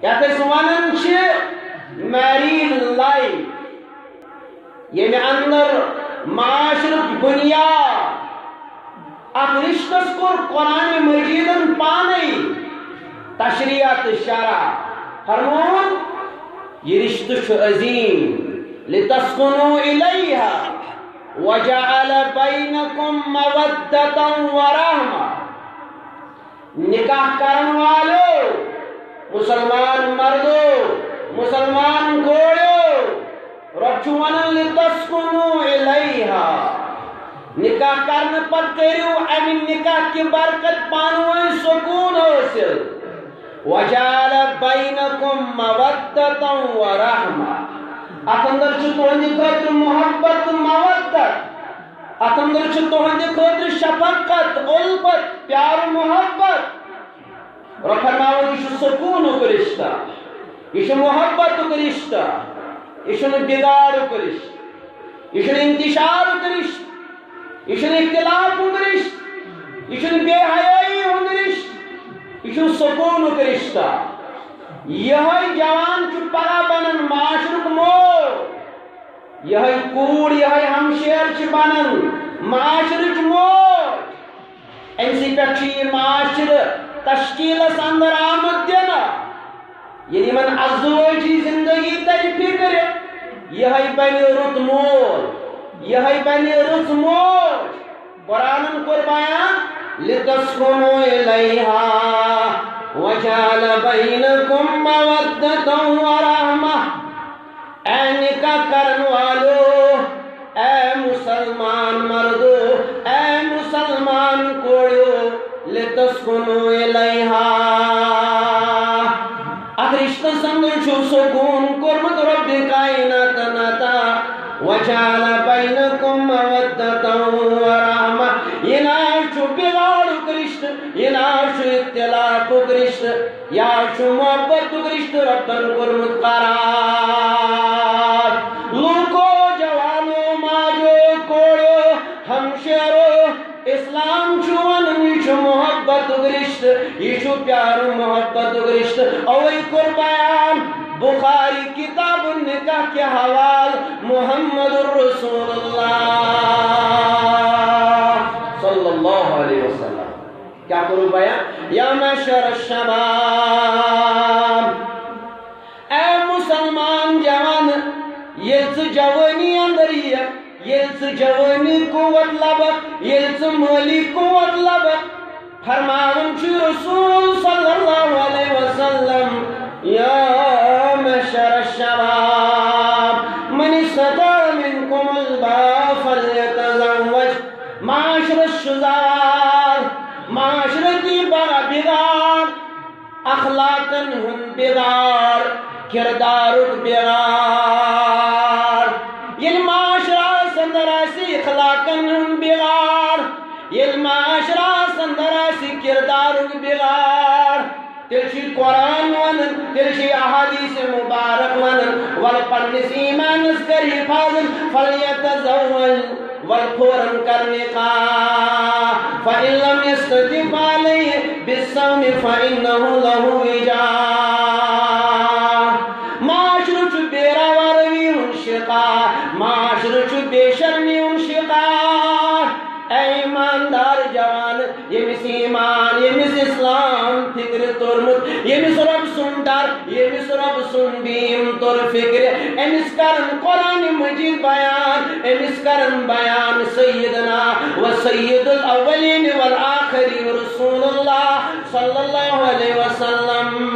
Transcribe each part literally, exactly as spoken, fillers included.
یتھ أسۍ ونان چھِ میریڈ لائف، ییٚمہِ اندر معاشرُک بنیاد، اتھ رشتس کوٚر قرآن مجیدن پانے تشریح تہٕ شرح۔ فرمووُن، یہِ رشتہٕ چھُ عظیم، لتسکنوا الیہا وجعل بینکم مودۃ ورحمہ۔ نکاح کرن والو، مسلمان مردو، مسلمان کوڑو، رب چھُ ونان، لتسکنوا الیہا۔ نکاح کرنہٕ پتہٕ کٔرِو امہِ نکاح کہِ برکت پانہٕ ؤنۍ سکوٗن حٲصِل۔ وجعل بینکم مودۃ ورحمہ۔ اتھ اندر چھُ تُہنٛدِ خٲطرٕ محبت تہٕ مودت۔ اتھ اندر چھُ تُہنٛدِ خٲطرٕ شفقت، الفت، پیار و محبت۔ رب فرماوان، یہِ چھُ سکوٗنُک رشتہ، یہِ چھُ محبتُک رشتہ، یہِ چھُنہٕ بگاڑُک رشتہ، یہِ چھُنہٕ انتشارُک رشتہ، یہِ چھُنہٕ اختلافُک رشتہ، یہِ چھُنہٕ بے حیٲیی ہُنٛد رشتہ، یہِ چھُ سکوٗنُک رشتہ۔ یِہوٚے جوان چھُ پگاہ بنان معاشرُک مول، یِہوٚے کوٗر، یِہوٚے ہمشیر چھِ بنان معاشرٕچ موج۔ أمۍ سٕے پٮ۪ٹھ چھُ یہِ معاشرٕ تشکیلس اندر آمُت دِنہٕ۔ ییٚلہِ یِمن ازدواجی زندگی ترِ فکرِ، یِہوٚے بنہِ رُت مول، یِہوٚے بنہِ رٕژ موج۔ قرآنن کوٚر بیان، لتسکنوا الیہا وجعل بینکم مودۃ ورحمہ۔ اے نکاح کرن والو، اے مسلمان مردو، اے مسلمان کوڑو، لتسکنوا الیہا۔ اتھ رشتس اندر چھُ سکوٗن کوٚرمُت رب کائناتن عطا۔ وجعل بینکم مودۃ ورحمہ۔ یہِ نہ حظ چھُ بگاڑُک رشتہٕ، یہِ نہ حظ چھُ اختلافُک رشتہٕ، یہِ حظ چھُ محبتُک رشتہٕ ربن کوٚرمُت قرار۔ لوٗکو، جوانو، ماجو، کوڑو، ہمشیرو، اسلام چھُ ونان، یہِ چھُ محبتُک رشتہٕ، یہِ چھُ پیار و محبتُک رشتہٕ۔ اوے کوٚر بیان بخاری کتاب النکاح کہِ حوالہٕ محمد رسول اللہ صلی اللہ علیہ وسلم۔ کیٛاہ کوٚرُکھ بیان؟ یا معشر الشباب، اے مسلمان جوان، ییٚلہِ ژٕ جوٲنی اندر یِکھ، ییٚلہِ ژٕ جوٲنی قوت لبکھ، ییٚلہِ ژٕ مٲلی قوت لبکھ، فرماوان چھُ رسول صلی اللہ علیہ وسلم، یا معشر الشباب، من استطاع منکم الباء فلیتزوج۔ معاشرس چھُ زوال، معاشرتی بڑا بگاڑ، اخلاقن ہُنٛد بگاڑ، کردارُک بگاڑ۔ ییٚلہِ معاشرس اندر آسہِ اخلاقن ہُنٛد بگاڑ، ییٚلہِ معاشرس اندر آسہِ کردارُک بگاڑ، تیٚلہِ چھُ قرآن ونان، تیٚلہِ چھُ احادیث مبارک ونان، ولہٕ پننِس ایمانس کر حفاظت، فلیتزوج۔ ول فوراً کر نکاح۔ فإن لم يستطع فعليه بالصوم فإنه له وجاء۔ معاشرٕ چھُ بے روا روی ہُنٛد شکار، معاشرٕ چھُ بے شرمی ہُنٛد شکار۔ اے ایماندار جوان، ییٚمِس ایمان، ییٚمِس اسلام فکرِ توٚرمُت، ییٚمِس رۄب سُنٛد ڈر، ییٚمِس رۄب سُنٛد بیٖم توٚر فِکرِ، أمِس کرن قرآن مجید بیان، أمِس کرن بیان سیدنا و سید الاولین والآخرین رسول اللہ صلی اللہ علیہ وسلم۔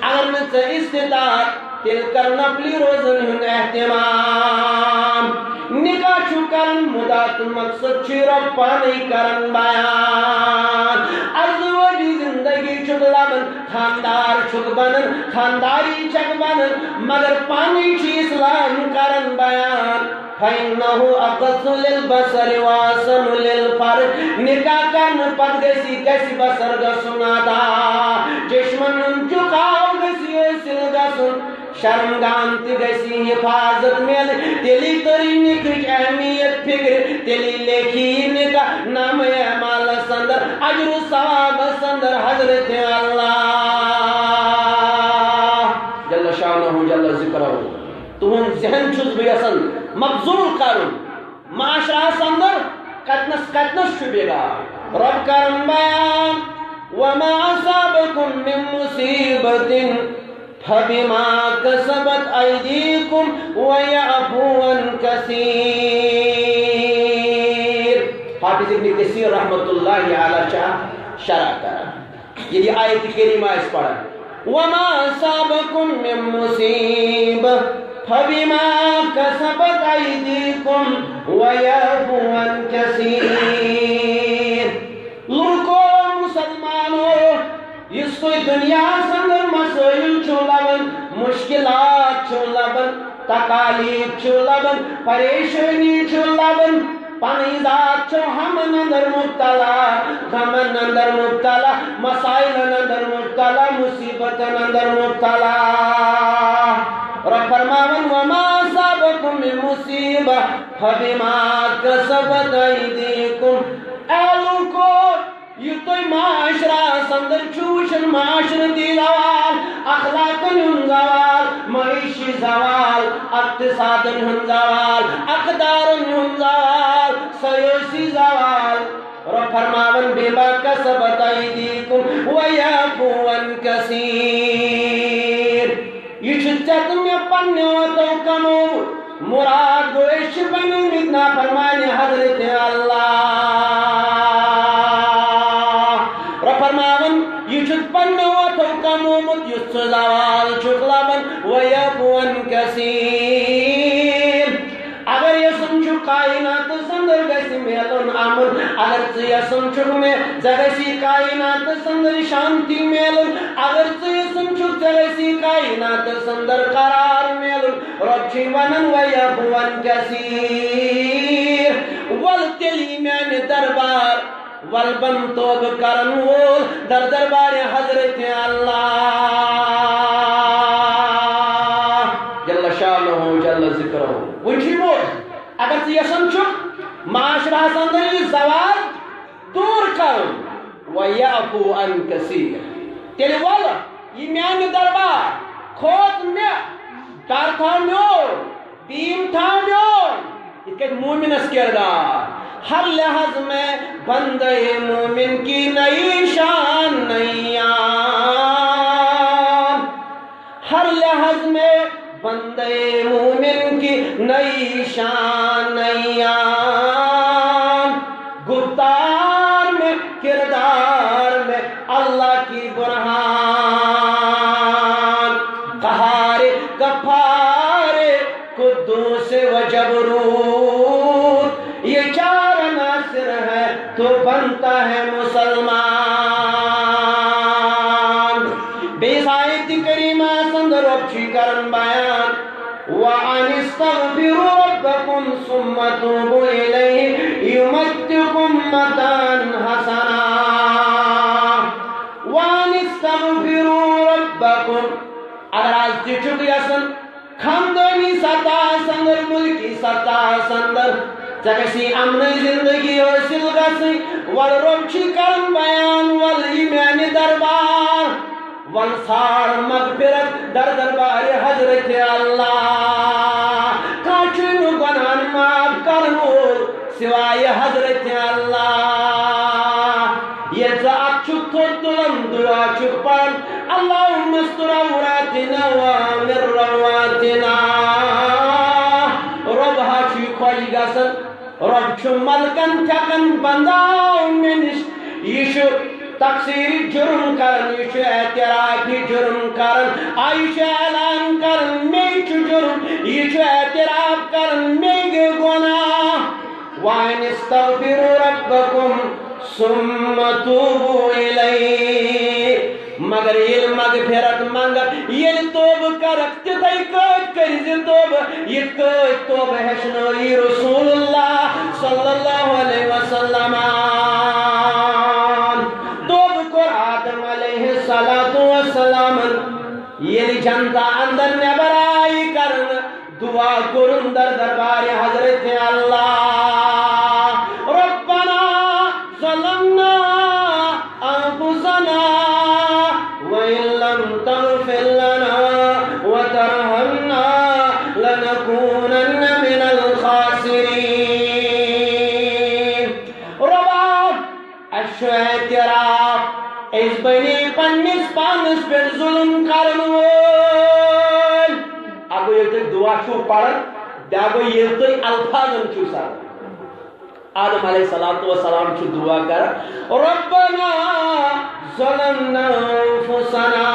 اگر نہٕ ژےٚ استطاعت، تیٚلہِ کر نفلی روزن ہُنٛد اہتمام۔ نکاح چھُ کرن، مدعا تہٕ مقصد چھُ رۄب پانے کرن بیان۔ ازدواجی زندگی چھُکھ لبان، خاندار چھُکھ بنان، خانداری چھکھ بنان، مگر پانے چھُ اسلام کران بیان۔ فإنه أغض للبصر وأحسن للفرج۔ نکاح کرنہٕ پتہٕ گژھِ، گژھِ بصر گژھُن عطا، چشمن ہُنٛد جُکاو گژھِ حٲصِل گژھُن، شرمگاہن تہِ گژھِ حفاظت میلٕنۍ۔ تیٚلی تٔرِ نکاحٕچ اہمیت فِکرِ، تیٚلی لیکھِ یہِ نکاح نامہ اعمالس اندر، اجر و ثوابس اندر حضرت اللہ۔ شانہ جل ذکرہ۔ تُہُنٛد ذہن چھُس بہٕ یژھان مبذول کرُن۔ معاشرہس اندر کتنس کتنس چھُ بگاڑ۔ رب کرن بیان، وما اصابکم من مصیبت فبما کسبت ایدیکم ویعفو عن کثیر۔ حافظ ابن کثیر رحمت اللہ علیہ چھا شرح کران۔ ییٚلہِ یہِ آیت کریمہ آسہِ پران، وما اصابکم من مصیبہ فبما کسبت ایدیکم ویعفو عن کثیر۔ لوٗکو، مسلمانو، یُس تُہۍ دُنیاہس اندر مسٲیِل چھِو لبان، مشکلات چھِو لبان، تکالیف چھِو لبان، پریشٲنی چھِو لبان، پنٕنۍ ذات چھِو ہمن اندر مبتلا، غمن اندر مبتلا، مسائلن اندر مبتلا، مصیبتن اندر مبتلا۔ رب فرماوان، وما اصابکم من مصیبہ فبما کسبت ایدیکم۔ اے لوٗکو، یہِ تُہۍ معاشرس اندر چھِو وٕچھان، معاشرتی زوال، اخلاقن ہُنٛد زوال، معاشی زوال، اقتصادن ہُنٛد زوال، اقدارن ہُنٛد زوال، سیٲسی زوال۔ رب فرماوان، بما کسبت ایدیکم ویعفو عن کثیر۔ یہِ چھُ ژےٚ تہٕ مےٚ پننیو اتھو کمومُت۔ مراد گوٚو، أسۍ چھِ بنیمٕتۍ نافرمانِ حضرت اللہ۔ رب فرماوان، یہِ چھُ پننیو اتھو کمومُت، یُس ژٕ زوال چھُکھ لبان، ویعفو عن کثیر۔ اگر یژھان چھُکھ کائناتس اندر گژھِ میلُن امن، اگر ژٕ یژھان چھُکھ مےٚ ژےٚ گژھی کائناتس اندر شانتی میلُن، اگر ژٕ یژھان چھُکھ ژےٚ گژھی کائناتس اندر قرار میلُن، رب چھُے ونان، ویعفو عن کثیر، ول تیٚلہِ یہِ میانہِ دربار، ول بن توبہٕ کرن وول در دربارِ حضرت اللہ جل شانہ جل ذکرہ۔ وۄنۍ چھُے موت، اگر ژٕ یژھان چھُکھ معاشرہس اندر یہِ زوال دور کرُن، ویعفو عن کثیر، تیٚلہِ ول یہِ میانہِ دربار، کھوژ مےٚ، ڈر تھاو میون، بیم تھاو میون۔ یِتھ کٔنۍ مومنس کردار، ہر لحاظ میں بندے مومن کی نئی شان، نئی آن۔ ہر لحاظ میں بندے مومن کی نئی شان، نئی آن۔ گفتار میں، کردار میں اللہ کی برہان۔ قہار، غفار، قدوس و جبروت، یہ چار عناصر ہے تو بنتا ہے مسلمان۔ بیٚیِس آیتِ کریمہ اندر رب چھُ کران بیان، وان استغفروا ربکم ثم توبوا الیہ یمتعکم متاعا حسنا۔ وان استغفروا ربکم، اگر از تہِ چھُکھ یژھان خاندٲنی سطحس اندر، ملکی سطحس اندر، ژےٚ گژھی امنٕچ زندگی حٲصِل گژھٕنۍ، ول رب چھُے کران بیان، ول یہِ میانہِ دربار، ول ژھانڈ مغفرت در دربارِ حضرت اللہ۔ کانٛہہ چھُے نہٕ گۄناہن معاف کرن وول سوائے حضرت اللہ۔ ییٚلہِ ژٕ اتھ چھُکھ تھوٚد تُلان، دعا چھُکھ پران، اللہم استر عوراتنا وآمن روعاتنا۔ رب ہا چھُے خۄش گژھان، رب چھُ ملکن تھٮ۪کان بنداو مےٚ نِش۔ یہِ چھُ تقصیٖری جُرم کران، یہِ چھُ اعترافی جُرم کران، آ، یہِ چھُ اعلان کران، مےٚ چھُ جُرم، یہِ چھُ اعتراف کران، مےٚ گٔے گۄناہ۔ وان استغفروا ربکم ثم توبوا الیہ۔ مگر ییٚلہِ مغفرت منگکھ، ییٚلہِ توبہٕ کرکھ، تِتھے کٲٹھۍ کٔرۍ زِ توبہٕ، یِتھ کٲٹھۍ توبہٕ ہیٚچھنٲیی رسول اللہ صلی اللہ علیہ وسلم۔ توبہٕ کوٚر آدم علیہ الصلوۃ والسلام۔ ییٚلہِ جنتا اندر نٮ۪بر آیہِ کرنہٕ، دعا کوٚرُن در دربارِ حضرت اللہ، ربنا ظلمنا انفسنا وان لم تغفر لنا پانس پٮ۪ٹھ ظلم کرن وٲلۍ۔ اکھ گوٚو ییٚلہِ تُہۍ دعا چھِو پران، بیٛاکھ گوٚو ییٚلہِ تُہۍ الفاظن چھِو سران۔ آدم علیہ الصلوۃ والسلام چھُ دعا کران، ربنا ظلمنا انفسنا،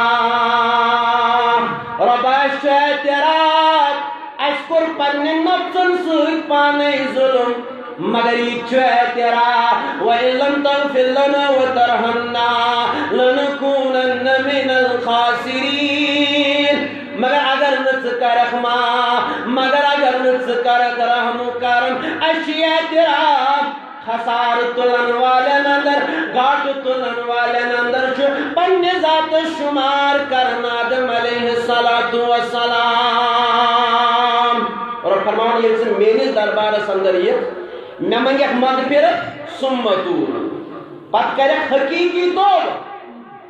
رۄبا، اَسہِ چھُ اعتراف، اَسہِ کوٚر پننہِ نفسن سۭتۍ پانے ظلم، مگر یہِ تہِ چھُ اعتراف، وَإِن لَّمْ تَغْفِرْ لَنَا وَتَرْحَمْنَا لَنَكُونَنَّ مِنَ الْخَاسِرِينَ۔ مگر اگر نہٕ ژٕ کرکھ معاف، مگر اگر نہٕ ژٕ کرکھ رحم و کرم، اَسہِ چھُ اعتراف، خسارٕ تُلن والٮ۪ن اندر، گاٹہٕ تُلن والٮ۪ن اندر چھُ پننہِ ذاتس شمار کران آدم علیہ الصلوۃ والسلام۔ اور فرماوان، ییٚلہِ ژٕ میٲنِس دربارس اندر یِکھ، مےٚ منگکھ مغفرت، ثم توب، پتہٕ کرکھ حقیقی توبہٕ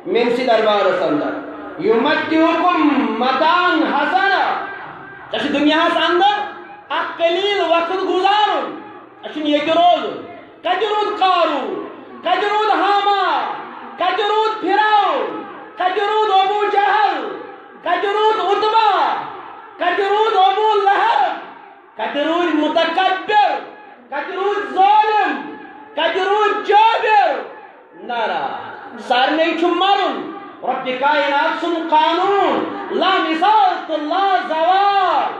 میٲنِسٕے دربارس اندر۔ یمتعکم متاعا حسنا، ژےٚ چھُ دُنیاہس اندر اکھ قلیل وقت گُزارُن، اَسہِ چھُنہٕ ییٚتہِ روزُن۔ کتہِ روٗد قارون؟ کتہِ روٗد ہامان؟ کتہِ روٗد فرعون؟ کتہِ روٗد ابو جہل؟ کتہِ روٗد عتبہ؟ کتہِ روٗد ابو لہب؟ کتہِ روٗدۍ متکبر؟ کتہِ روٗدۍ ظٲلم؟ کتہِ روٗدۍ جٲبر؟ نارا، سارنٕے چھُ مرُن۔ رۄبِ کائنات سُنٛد قانوٗن، لا مثال تہٕ لا زوال۔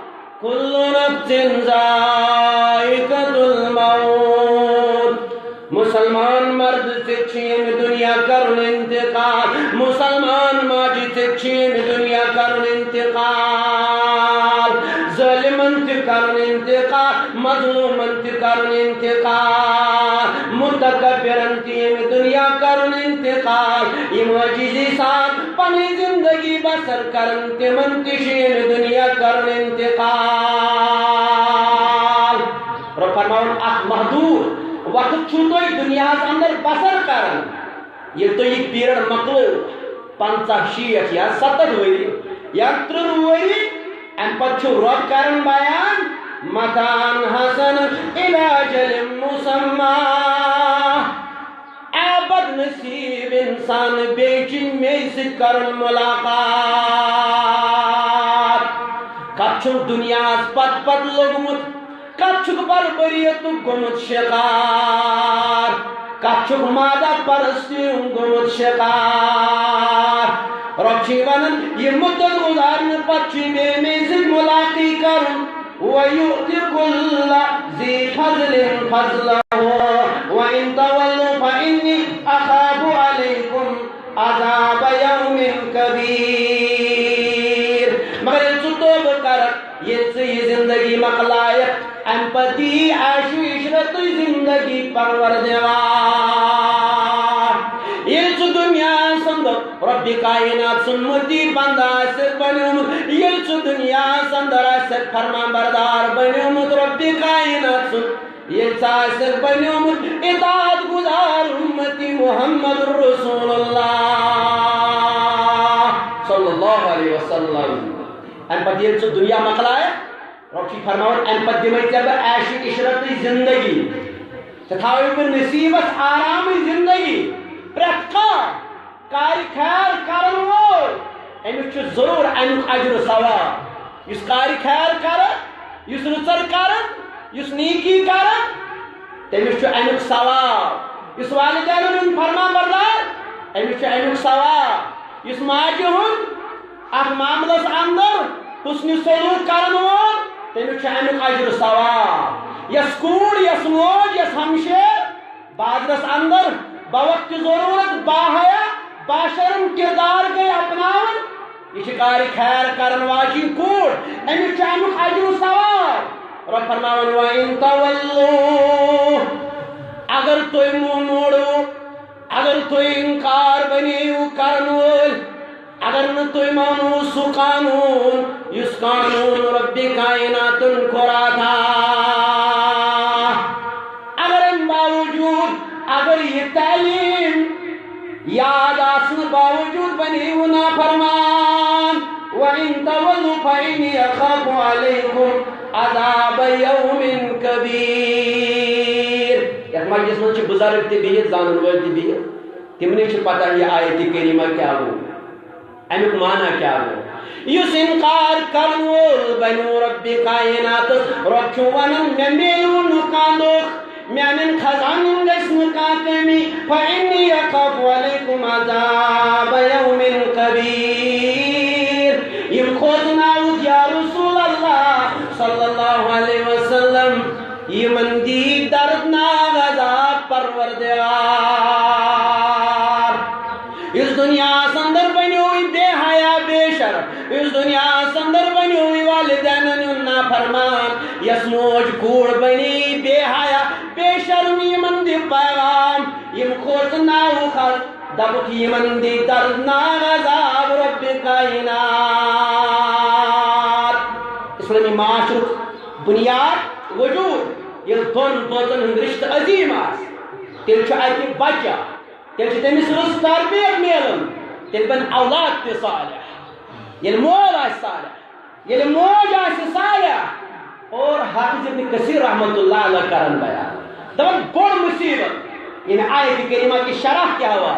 کل نفس ذائقۃ الموت۔ مسلمان مرد ژےٚ چھُ ییٚمہِ دُنیا کرُن انتقال، مسلمان ماجہِ ژےٚ چھُ ییٚمہِ دُنیا کرُن انتقال، ظٲلمن تہِ کرُن انتقال، مظلومن تہِ کرُن انتقال، متکبرن تہِ ییٚمہِ دُنیا کرُن انتقال، یِم عاجزی سان پنٕنۍ زندگی بسر کرن، تِمن تہِ چھُ ییٚمہِ دُنیا کرُن انتقال۔ رۄب فرماوُن، اکھ محدود وقت چھُو تُہۍ دُنیاہس اندر بسر کران۔ ییٚلہِ تُہۍ یہِ پیریڈ مۄکلٲیِو، پنٛژاہ، شیٹھ یا ستتھ ؤری یا ترٕٛہ ؤری، امہِ پتہٕ چھُ رۄب کران بیان، متاعا حسنا الی اجل مسمی۔ اے بد نصیب انسان، بیٚیہِ چھُ مےٚ سۭتۍ کرُن ملاقات۔ کتھ چھُ دُنیاہس پتہٕ پتہٕ لوٚگمُت، کتھ چھُکھ بربریتُک گوٚمُت شکار؟ کتھ چھُکھ مادہ پرستی ہُنٛد گوٚمُت شکار؟ رۄب چھُے ونان، یہِ مُدت گُزارنہٕ پتہٕ چھُے بیٚیہِ مےٚ سۭتۍ مُلاقی کرُن۔ وَيُؤْتِ كُلَّ ذِي فَضْلٍ فَضْلَهُ وَإِنْ تَوَلَّوْا فَإِنِّي أَخَافُ عَلَيْكُمْ عَذَابَ يَوْمٍ كَبِيرٍ۔ مگر ییٚلہِ ژٕ توبہٕ کرکھ، ییٚلہِ ژٕ یہِ زندگی مۄکلایکھ، امہِ پتہٕ دی عیش و عشرتٕچ زندگی پروردگار۔ ییٚلہِ ژٕ دُنیاہس اندر رۄبِ کائنات سُنٛد مُطیع بندٕ آسکھ بنیومُت، ییٚلہِ ژٕ دُنیاہس اندر آسکھ فرمان بردار بنیومُت رۄبِ کائنات سُنٛد، ییٚلہِ ژٕ آسکھ بنیومُت اطاعت گزار اُمتی محمد رسول اللہ صلی اللہ علیہ وسلم۔ امہِ پتہٕ ییٚلہِ ژٕ دُنیا مۄکلایکھ، رۄب چھُے فرماوان، امہِ پتہٕ دِمے ژےٚ بہٕ عیش و عشرتٕچ زندگی، ژےٚ تھاوے بہٕ نصیبس آرامٕچ زندگی۔ پرٛٮ۪تھ کانٛہہ کارِ خیر کرن وول، أمِس چھُ ضروٗر امیُک اجر و ثواب۔ یُس کارِ خیر کرن، یُس رٕژر کرن، یُس نیکی کرن، تٔمِس چھُ امیُک ثواب۔ یُس والدینن ہُنٛد فرمان بردار، أمِس چھُ امیُک ثواب۔ یُس ماجہِ ہُنٛد اتھ معاملس اندر حسنِ سلوک کرن وول، تٔمِس چھُ امیُک اجر و ثواب۔ یۄس کوٗر، یۄس موج، یۄس ہمشیر، بازرس اندر بوقت ضرورت باحیا باشرم کردار گٔے اپناوان، یہِ چھِ کارِ خیر کرن واجی کوٗر، أمِس چھُ امیُک اجر و ثواب۔ رۄب فرماوان، وَإِن تَوَلُّوا، اگر تُہۍ منہ موڑو، اگر تُہۍ انکار بنیو کرن وٲلۍ، اگر نہٕ تُہۍ مانو سُہ قانوٗن، یُس قانوٗن رۄبِ کائناتن کوٚر عطا، اگر امہِ باوجود، اگر یہِ تعلیٖم یاد آسنہٕ باوجود بنیو نافرمان، وَإِن تَوَلُّوا فَإِنِّي أَخَافُ عَلَيْكُمْ عَذَابَ يَوْمٍ كَبِيرٍ۔ یتھ مجلس منٛز چھِ بُزرگ تہِ بِہِتھ، زانن وٲلۍ تہِ بِہِتھ، تِمنٕے چھِ پتہ یہِ آیتِ کریمہ کیٛاہ گوٚو۔ اَمیُک معنی کیٛاہ گوٚو؟ یُس اِنکار کَرَن وول بَنیو رۄبِ کائناتَس، رۄب چھُ وَنان، مےٚ میلیو نہٕ کانٛہہ دۄکھ، میٛانٮ۪ن خزانَن گژھِ نہٕ کانٛہہ کٔمی، فإني أخاف عليكم عذاب يوم كبير۔ یِم کھوژناوُکھ یا رسول اللہ صلی اللہ علیہ وسلم، یِمَن دی دردناک عذاب پروردگار۔ یُس دُنیاہَس اندر بنیووٕے بے حیا بے شرم، یُس دُنیاہَس اندر بنیووٕے والدینن ہُنٛد نافرمان، یۄس موج کوٗر بنے بے حیا بے شرم، یِمَن دِ پیغام، یِم کھوژناوُکھ حظ، دَپُکھ یِمَن دِ دردناک عذاب رۄبِ کائنات۔ اسلٲمی معاشرُک بُنیاد وجوٗد، ییٚلہِ دۄن بٲژن ہُنٛد رِشتہٕ عظیٖم آسہِ، تیٚلہِ چھُ اَتہِ بچہ، تیٚلہِ چھِ تٔمِس رٕژ تربیت میلان، تیٚلہِ بنہِ اولاد تہِ صالح۔ ییٚلہِ مول آسہِ صالح، ییٚلہِ موج آسہِ صالح، اور حافظ ابن کثیر رحمۃ اللہ علیہ کرن بیان، دپان بوٚڑ مصیبت، یعنی آیت کریمہ کی شرح کیٛاہ ہوا؟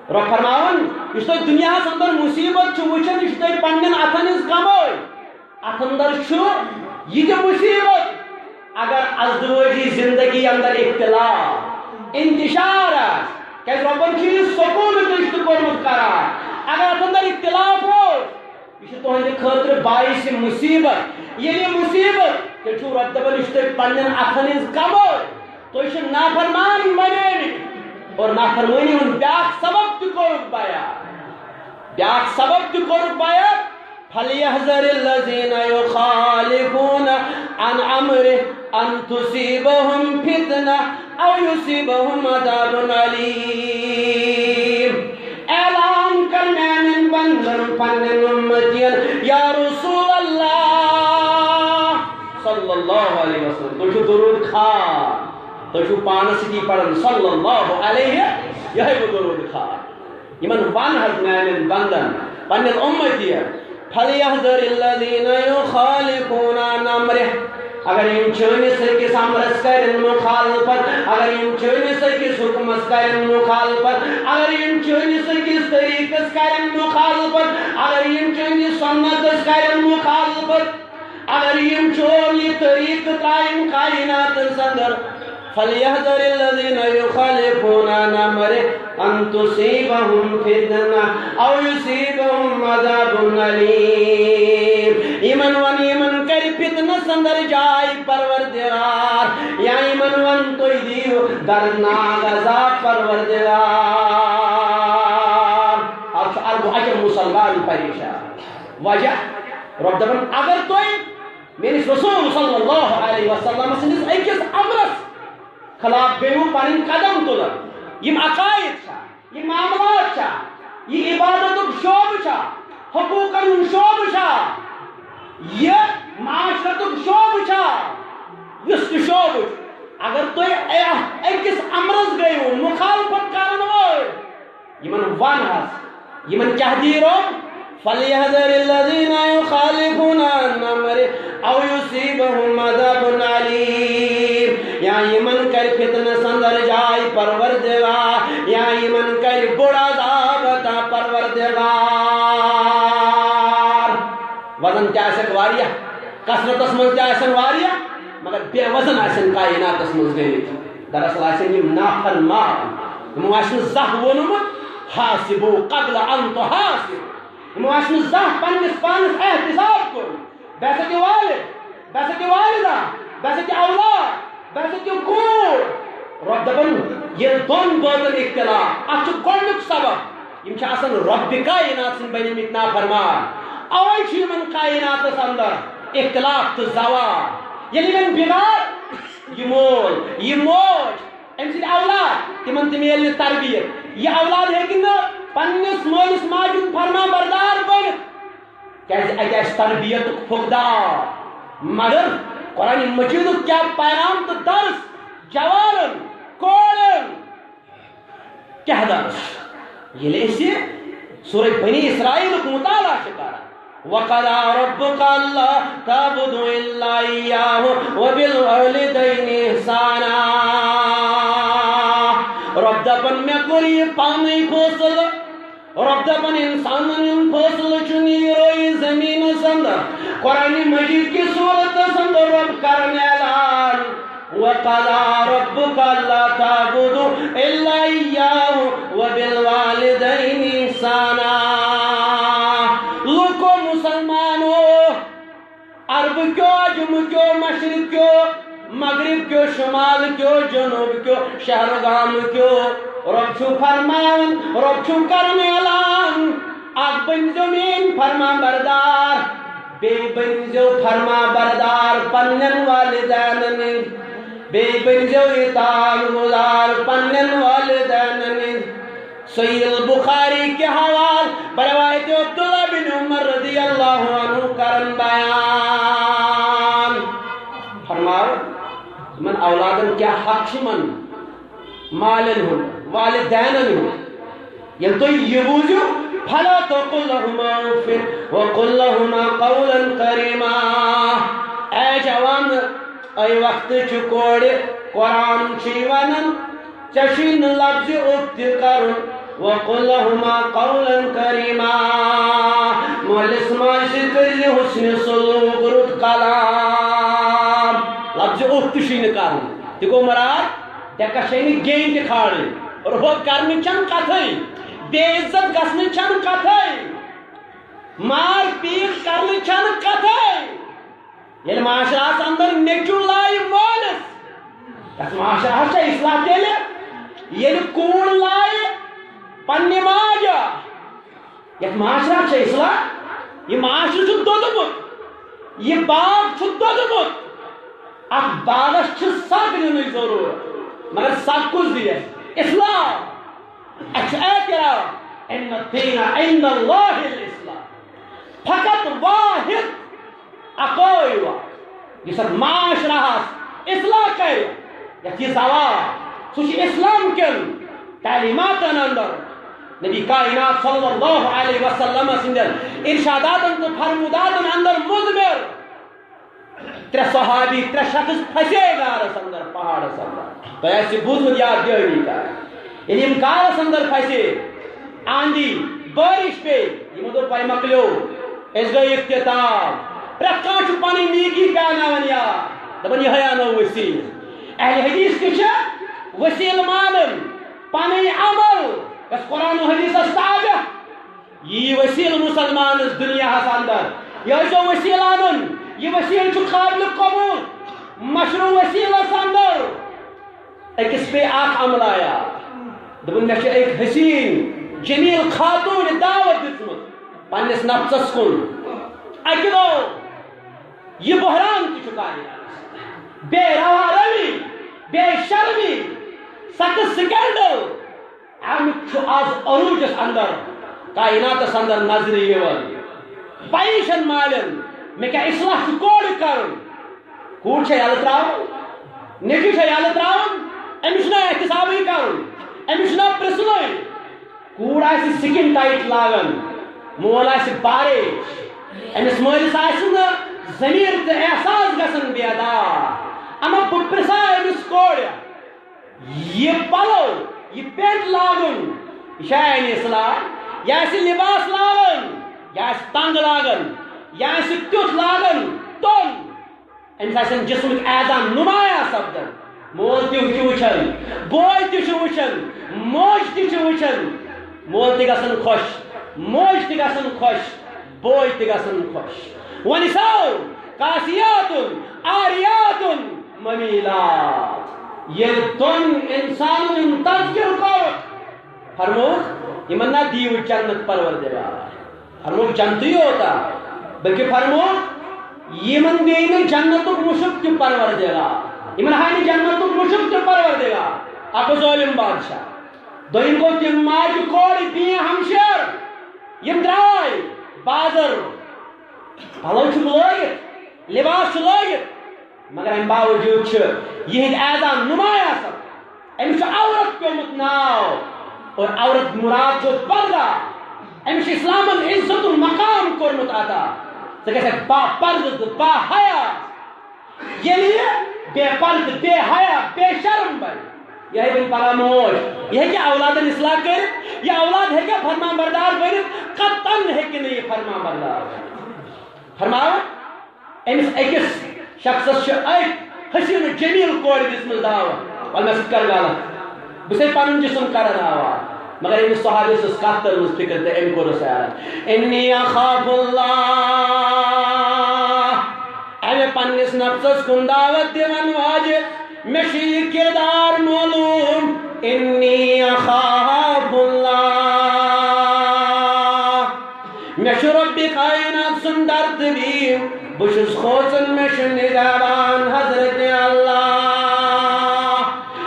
رۄب فرماوان، یُس تۄہہِ دُنیاہس اندر مصیبت چھُ وٕچھان، یہِ چھُ تۄہہِ پننٮ۪ن اتھن ہٕنٛز کمٲے۔ اتھ اندر چھُ یہِ تہِ مصیبت، اگر ازدواجی زندگی اندر اختلاف، انتشار آسہِ، کیازِ رۄبن چھُ یہِ سکوٗنُک رشتہٕ کوٚرمُت قرار۔ اگر اتھ اندر اختلاف اوس، یہِ چھُ تُہنٛدِ خٲطرٕ باعث مصیبت۔ ییٚلہِ یہِ مصیبت، تیٚلہِ چھُو رۄب دپان، یہِ چھُ تۄہہِ پننٮ۪ن اتھن ہٕنٛز کمٲے۔ تُہۍ چھِو نافرمان بنیمٕتۍ اور نافرمٲنی ہُنٛد بیٛاکھ سبب تہِ کوٚرُکھ بیان۔ بیٛاکھ سبب تہِ کوٚرُکھ بیان، فَلْيَحْذَرِ الَّذِينَ يُخَالِفُونَ عَنْ أَمْرِهِ أَنْ تُصِيبَهُمْ فِتْنَةٌ أَوْ يُصِيبَهُمْ عَذَابٌ أَلِيمٌ۔ اعلان کر میانٮ۪ن بندن، پننٮ۪ن اُمتین، یا رسول اللہ صلی اللہ علیہ وسلم، تُہۍ چھِو درود خان، تُہۍ چھِو پانس سۭتی پران صلی اللہ علیہ، یہے گوٚو درود خان۔ یِمن ون حظ میانٮ۪ن بندن، پننٮ۪ن اُمتین، فَلْيَحْذَرِ الَّذِينَ يُخَالِفُونَ عَنْ أَمْرِهِ۔ اگر یِم چٲنِس أکِس امرس کرن مخالفت، اگر یِم چٲنِس أکِس حکمس کرن مخالفت، اگر یِم چٲنِس أکِس طریقس کرن مخالفت، اگر یِم چٲنِس سنتس کرن مخالفت، اگر یِم چون یہِ طریقہٕ ترٛاوَن کائناتس اندر، فَلْيَحْذَرِ الَّذِينَ يُخَالِفُونَ عَنْ أَمْرِهِ أَنْ تُصِيبَهُمْ فِتْنَةٌ أَوْ يُصِيبَهُمْ عَذَابٌ أَلِيمٌ۔ یِمن ون، یِمن کرِ فتنس اندر جاے پروردگار، یا یِمن ون، تُہۍ دِیِو دردناک عذاب پروردگار۔ اتھ چھُ عرب و عجم مسلمان پریشان۔ وجہ؟ رۄب دپان، اگر تُہۍ میٲنِس رسول صلی اللہ علیہ وسلم سٕنٛدِس أکِس امرس خلاف گٔیِو، پنٕنۍ قدم تُلان، یِم عقائد چھا، یہِ معاملات چھا، یہِ عبادتُک شعبہٕ چھا، حقوٗقن ہُنٛد شعبہٕ چھا، یہِ معاشرتُک شعبہٕ چھا، یُس تہِ شعبہٕ چھُ، اگر تُہۍ اَتھ أکِس امرس گٔیِو مخالفت کرن وٲلۍ، یِمن ون حظ، یِمن کیٛاہ دی رۄب؟ فَلْيَحْذَرِ الَّذِينَ يُخَالِفُونَ عَنْ أَمْرِهِ أَوْ يُصِيبَهُمْ عَذَابٌ أَلِيمٌ۔ یا یِمن کرِ فتنس اندر جاے پروردگار، یا یِمن کرِ بوٚڑ عذاب عطا پروردگار۔ وزن تہِ آسٮ۪کھ واریاہ، کثرتس منٛز تہِ آسن واریاہ، مگر بے وزن آسن کائناتس منٛز گٔمٕتۍ۔ دراصل آسن یِم نافرمان، یِمو آسہِ نہٕ زانٛہہ ووٚنمُت، "حاسبوا قبل ان تحاسبوا"۔ یِمو آسہِ نہٕ زانٛہہ پننِس پانس احتساب کوٚرمُت۔ بے عزتی والد، بے عزتی والدہ، بے عزتی اولاد، بے عزتی کوٗر۔ رۄب دپان، ییٚلہِ دۄن بٲژن اختلاف، اتھ چھُ گۄڈنیُک سبب، یِم چھِ آسان رۄبِ کائنات سٕنٛدۍ بنیمٕتۍ نافرمان۔ اوے چھُ یِمن کائناتس اندر اختلاف تہٕ زوال۔ ییٚلہِ یِمن بِگار، یہِ مول، یہِ موج، أمۍ سٕنٛدۍ اولاد، تِمن تہِ میلہِ نہٕ تربیت۔ یہِ اولاد ہیٚکہِ نہٕ پننِس مٲلِس ماجہِ ہُنٛد فرما بردار بٔنِتھ، کیازِ اتہِ آسہِ تربیتُک فقدان۔ مگر قرآن مجیدُک کیٛاہ پیغام تہٕ درس جوانن، کورٮ۪ن، کیٛاہ درس؟ ییٚلہِ أسۍ سورہ بنی اسرائیلُک مطالعہ چھِ کران، "وقضى ربك ألا تعبدوا إلا إياه وبالوالدين إحسانا"۔ رۄب دپان، مےٚ کوٚر یہِ پانے فٲصلہٕ۔ رۄب دپان، انسانن قرآن مجید کی صورت اندر رب کرن اعلان، وقضى ربك ألا تعبدوا إلا إياه وبالوالدين إحسانا۔ لوکو، مسلمانو، عرب کیو، عجم کیو، مشرق کیو، مغرب کیو، شمال کیو، جنوب کیو، شہر گام کیو، رب چھو فرمان، رب چھو کرن اعلان، اکھ بنزو مین فرمان بردار، بے بنزو فرمان بردار پنن والدین، بے بنزو اطاعت گزار پنن والدین۔ صحیح البخاری کے حوال بروایت عبداللہ بن عمر رضی اللہ عنہ کرن بیان۔ فرماو، یمن اولادن کیا حق چھ یمن مالن ہند، والدینن ہند؟ ییٚلہِ تُہۍ یہِ بوٗزِو، فلا تقل لهما اف وقل لهما قولا كريما۔ اے جوان، اے وقت چھُ کورِ، قرآن چھُے ونان، ژےٚ چھُے نہٕ لفظِ اف تہِ کرُن۔ وقل لهما قولا كريما۔ مٲلِس ماجہِ سۭتۍ کٔرۍ زِ حسنِ سلوک، رُت کلام۔ لفظِ اف تہِ چھُے نہٕ کرُن۔ تہِ گوٚو مراد، ڈٮ۪کس چھے نہٕ گیٚنۍ تہِ کھالٕنۍ۔ روب کرنٕچ چھنہٕ کتھٕے۔ بے عزت گژھنٕچ چھنہٕ کتھٕے۔ مار پیٖٹ کرنٕچ چھنہٕ کتھٕے۔ ییٚلہِ معاشرس اندر نیٚچو لایہِ مٲلِس، یتھ معاشرس چھا اصلاح تیٚلہِ؟ ییٚلہِ کوٗر لایہِ پننہِ ماجہِ، یتھ معاشرس چھا اصلاح؟ یہِ معاشرٕ چھُ دوٚدمُت، یہِ باغ چھُ دوٚدمُت۔ اتھ باغس چھِ سگ دِنٕچ ضروٗرت، مگر سگ کُس دِیس؟ اصلاح۔ اسہِ چھُ اعتراف، ان الدین عند اللہ الاسلام۔ فقط واحد اکوے یوت، یُس اتھ معاشرہس اصلاح کرِ، یتھ یہِ زوال، سُہ چھُ اسلام کٮ۪ن تعلیماتن اندر، نبی کائنات صلی اللہ علیہ وسلم سٕنٛدٮ۪ن ارشاداتن تہٕ فرموداتن اندر مضمر۔ ترٛےٚ صحابی، ترٛےٚ شخص پھسے غارس اندر، پہاڑس اندر۔ تۄہہِ آسہِ بوٗزمُت یا دیٲری کران۔ ییٚلہِ یِم غارس اندر پھسے، آندھی، بارش پیٚیہِ، یِمو دوٚپ، "وۄنۍ مۄکلیو، أسۍ گٔے اختتام۔" پرٛٮ۪تھ کانٛہہ چھُ پنٕنۍ نیکی پیاناوان یاد، دپان، "یِہوٚے انو وسیٖلہٕ۔" اہل حدیث تہِ چھِ وسیٖلہٕ مانان، پنٕنۍ عمل گژھِ قرآن و حدیثس تابع۔ یی وسیلہٕ مسلمانس دنیاہس اندر، یہِ ٲسۍزیو وسیلہٕ انُن، یہِ وسیلہٕ چھُ قابل قبول۔ مشروع وسیلس اندر أکِس پیٚیہِ اکھ عملہ یاد۔ دوٚپُن، مےٚ چھِ أکۍ حسین جمیل خاتون دعوت دِژمٕژ پننِس نفسس کُن۔ اکہِ دۄہ یہِ بحران تہِ چھُ کائناتس اندر۔ بے روا روی، بے شرمی، سخت سکینڈل، امیُک چھُ آز عروجس اندر، کائناتس اندر نظرِ یِوان۔ پَیی چھَنہٕ مالٮ۪ن، مےٚ کیٛاہ اصلاح چھُ کورِ کرُن؟ کوٗر چھےٚ یَلہٕ تراوٕنۍ؟ نیٚچوٗ چھےٚ یَلہٕ تراوُن؟ أمِس چھُنہ احتسابٕے کرُن؟ أمِس چھُنہ پرٛژھنُے؟ کوٗر آسہِ سِکِن ٹایٹ لاگان، مول آسہِ باریش، أمِس مٲلِس آسہِ نہٕ ضمیٖر تہٕ احساس گژھان بیدار۔ اما بہٕ پرٛژھا أمِس کورِ، یہِ پلو، یہِ پینٹ لاگُن، یہِ چھا یعنی اصلاح؟ یہِ آسہِ لباس لاگُن، یہِ آسہِ تنگ لاگُن، یہِ آسہِ تیُتھ لاگُن، توٚن۔ أمِس آسن جسمٕکۍ اعضا نمایاں سپدان۔ مول تہِ چھُ وٕچھان، بوے تہِ چھُ وٕچھان، موج تہِ چھِ وٕچھان۔ مول تہِ گژھان خۄش، موج تہِ گژھان خۄش، بوے تہِ گژھن خۄش۔ ونساء کاسیات عاریات ممیلات۔ ییٚلہِ دۄن انسانن ہُنٛد تذکرٕ کوٚرُکھ، فرمووُکھ، یِمن نہ دِیِو جنت پروردگار۔ فرمووُکھ، جنتٕے یوتا، بلکہِ فرمووُکھ، یِمن دِیہِ نہٕ جنتُک مُشُک تہِ پروردگار۔ یِمن ہاوِ نہٕ جنتُک مُشُک تہِ پروردگار۔ اکھ گوٚو ظٲلِم بادشاہ۔ دوٚیِم گوٚو تِم ماجہِ کورِ بے ہمشیر، یِم درٛاے بازر، پلو چھِکھ لٲگِتھ، لباس چھُ لٲگِتھ، مگر امہِ باوجوٗد چھِ یِہنٛدۍ اعضا نمایاں سپدان۔ أمِس چھُ عورت پیومُت ناو، اور عورت مراد چھُ پردہ۔ أمِس چھُ اسلامن عزت المقام کوٚرمُت عطا۔ ژٕ گژھکھ با پردٕ تہٕ با حیا۔ ییٚلہِ یہِ بے پردٕ، بے حیا، بے شرم بنہِ، یہِ ہیٚکہِ نہٕ پگاہ موج، یہِ ہیٚکہِ اولادن اصلاح کٔرِتھ، یہِ اولاد ہیٚکہِ فرمان بردار بٔنِتھ، قطعاً ہیٚکہِ نہٕ یہِ فرمان بردار بٔنِتھ۔ فرماوان، أمِس أکِس شخصس چھِ أکۍ حسیٖن و جمیٖل کورِ دِژمٕژ دعوت، وَلہٕ مےٚ سۭتۍ کر غلط، بہٕ چھسے پنُن جسم کران آوار۔ مگر أمِس صحابی سٕنٛز کتھ تٔرمٕژ فکر تہٕ أمۍ کوٚرُس حیران۔ انی اخاف اللہ، اَمہِ پننِس نفسس کُن دعوت دِوان واجہِ، مےٚ چھُ یہِ کردار معلوم۔ انی اخاف اللہ، مےٚ چھُ رۄبِ کائنات سُنٛد ڈر تہٕ بیٖم۔ بہٕ چھُس کھوژان، مےٚ چھُ نگہبان حضرت اللہ۔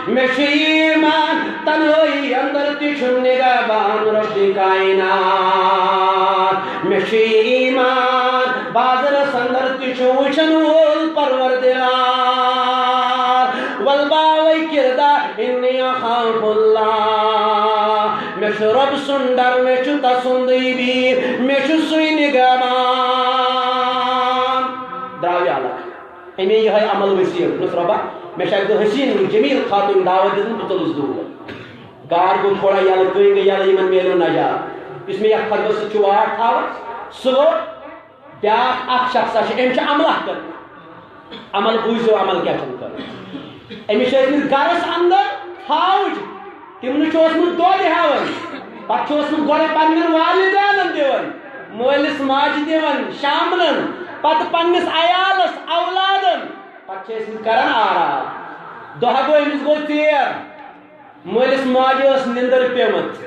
مےٚ چھُ ایمان، تنہٲیی اندر تہِ چھُ نگہبان رۄبِ کائنات۔ مےٚ چھُ ایمان، بازرس اندر تہِ چھُ وٕچھن وول پروردگار۔ ولہٕ باوے کردار، انی اخاف اللہ۔ مےٚ چھُ رۄب سُنٛد ڈر، مےٚ چھُ تسُنٛدٕے بیٖر، مےٚ چھُ سُے نگہبان۔ درٛاو یہِ الگ۔ أمۍ یِہوٚے عمل وسیٖلہٕ۔ دوٚپُس، "رۄبا، مےٚ چھِ اَکہِ دۄہ حسیٖن جمیٖل خاتوٗن دعوت دِژمٕژ، بہٕ ژوٚلُس دوٗر۔" گار گوٚو تھوڑا یَلہٕ، کٔنۍ گٔے یَلہٕ، یِمن میلیو نجات۔ یُس مےٚ یَتھ خۄطبَس سۭتۍ چھُ واٹھ تھاوان، سُہ گوٚو بیٛاکھ اَکھ شخصا چھُ، أمۍ چھُ عملہ کٔرمٕژ۔ عمل بوٗزِو، عمل کیٛاہ چھُنہٕ کَرُن۔ أمِس چھِ ٲسمٕتۍ گَرَس اندر فوج، تِمنٕے چھُ اوسمُت دۄد ہٮ۪وان، پَتہٕ چھُ اوسمُت گۄڈٕ پنٛنٮ۪ن والدینَن دِوان، مٲلِس ماجہِ دِوان، شامنَن، پَتہٕ پنٛنِس عیالَس، اولادَن، پَتہٕ چھِ ٲسمٕتۍ کَران آرام۔ دۄہ گوٚو، أمِس گوٚو ژیر، مٲلِس ماجہِ ٲس نِندٕر پیمٕژ،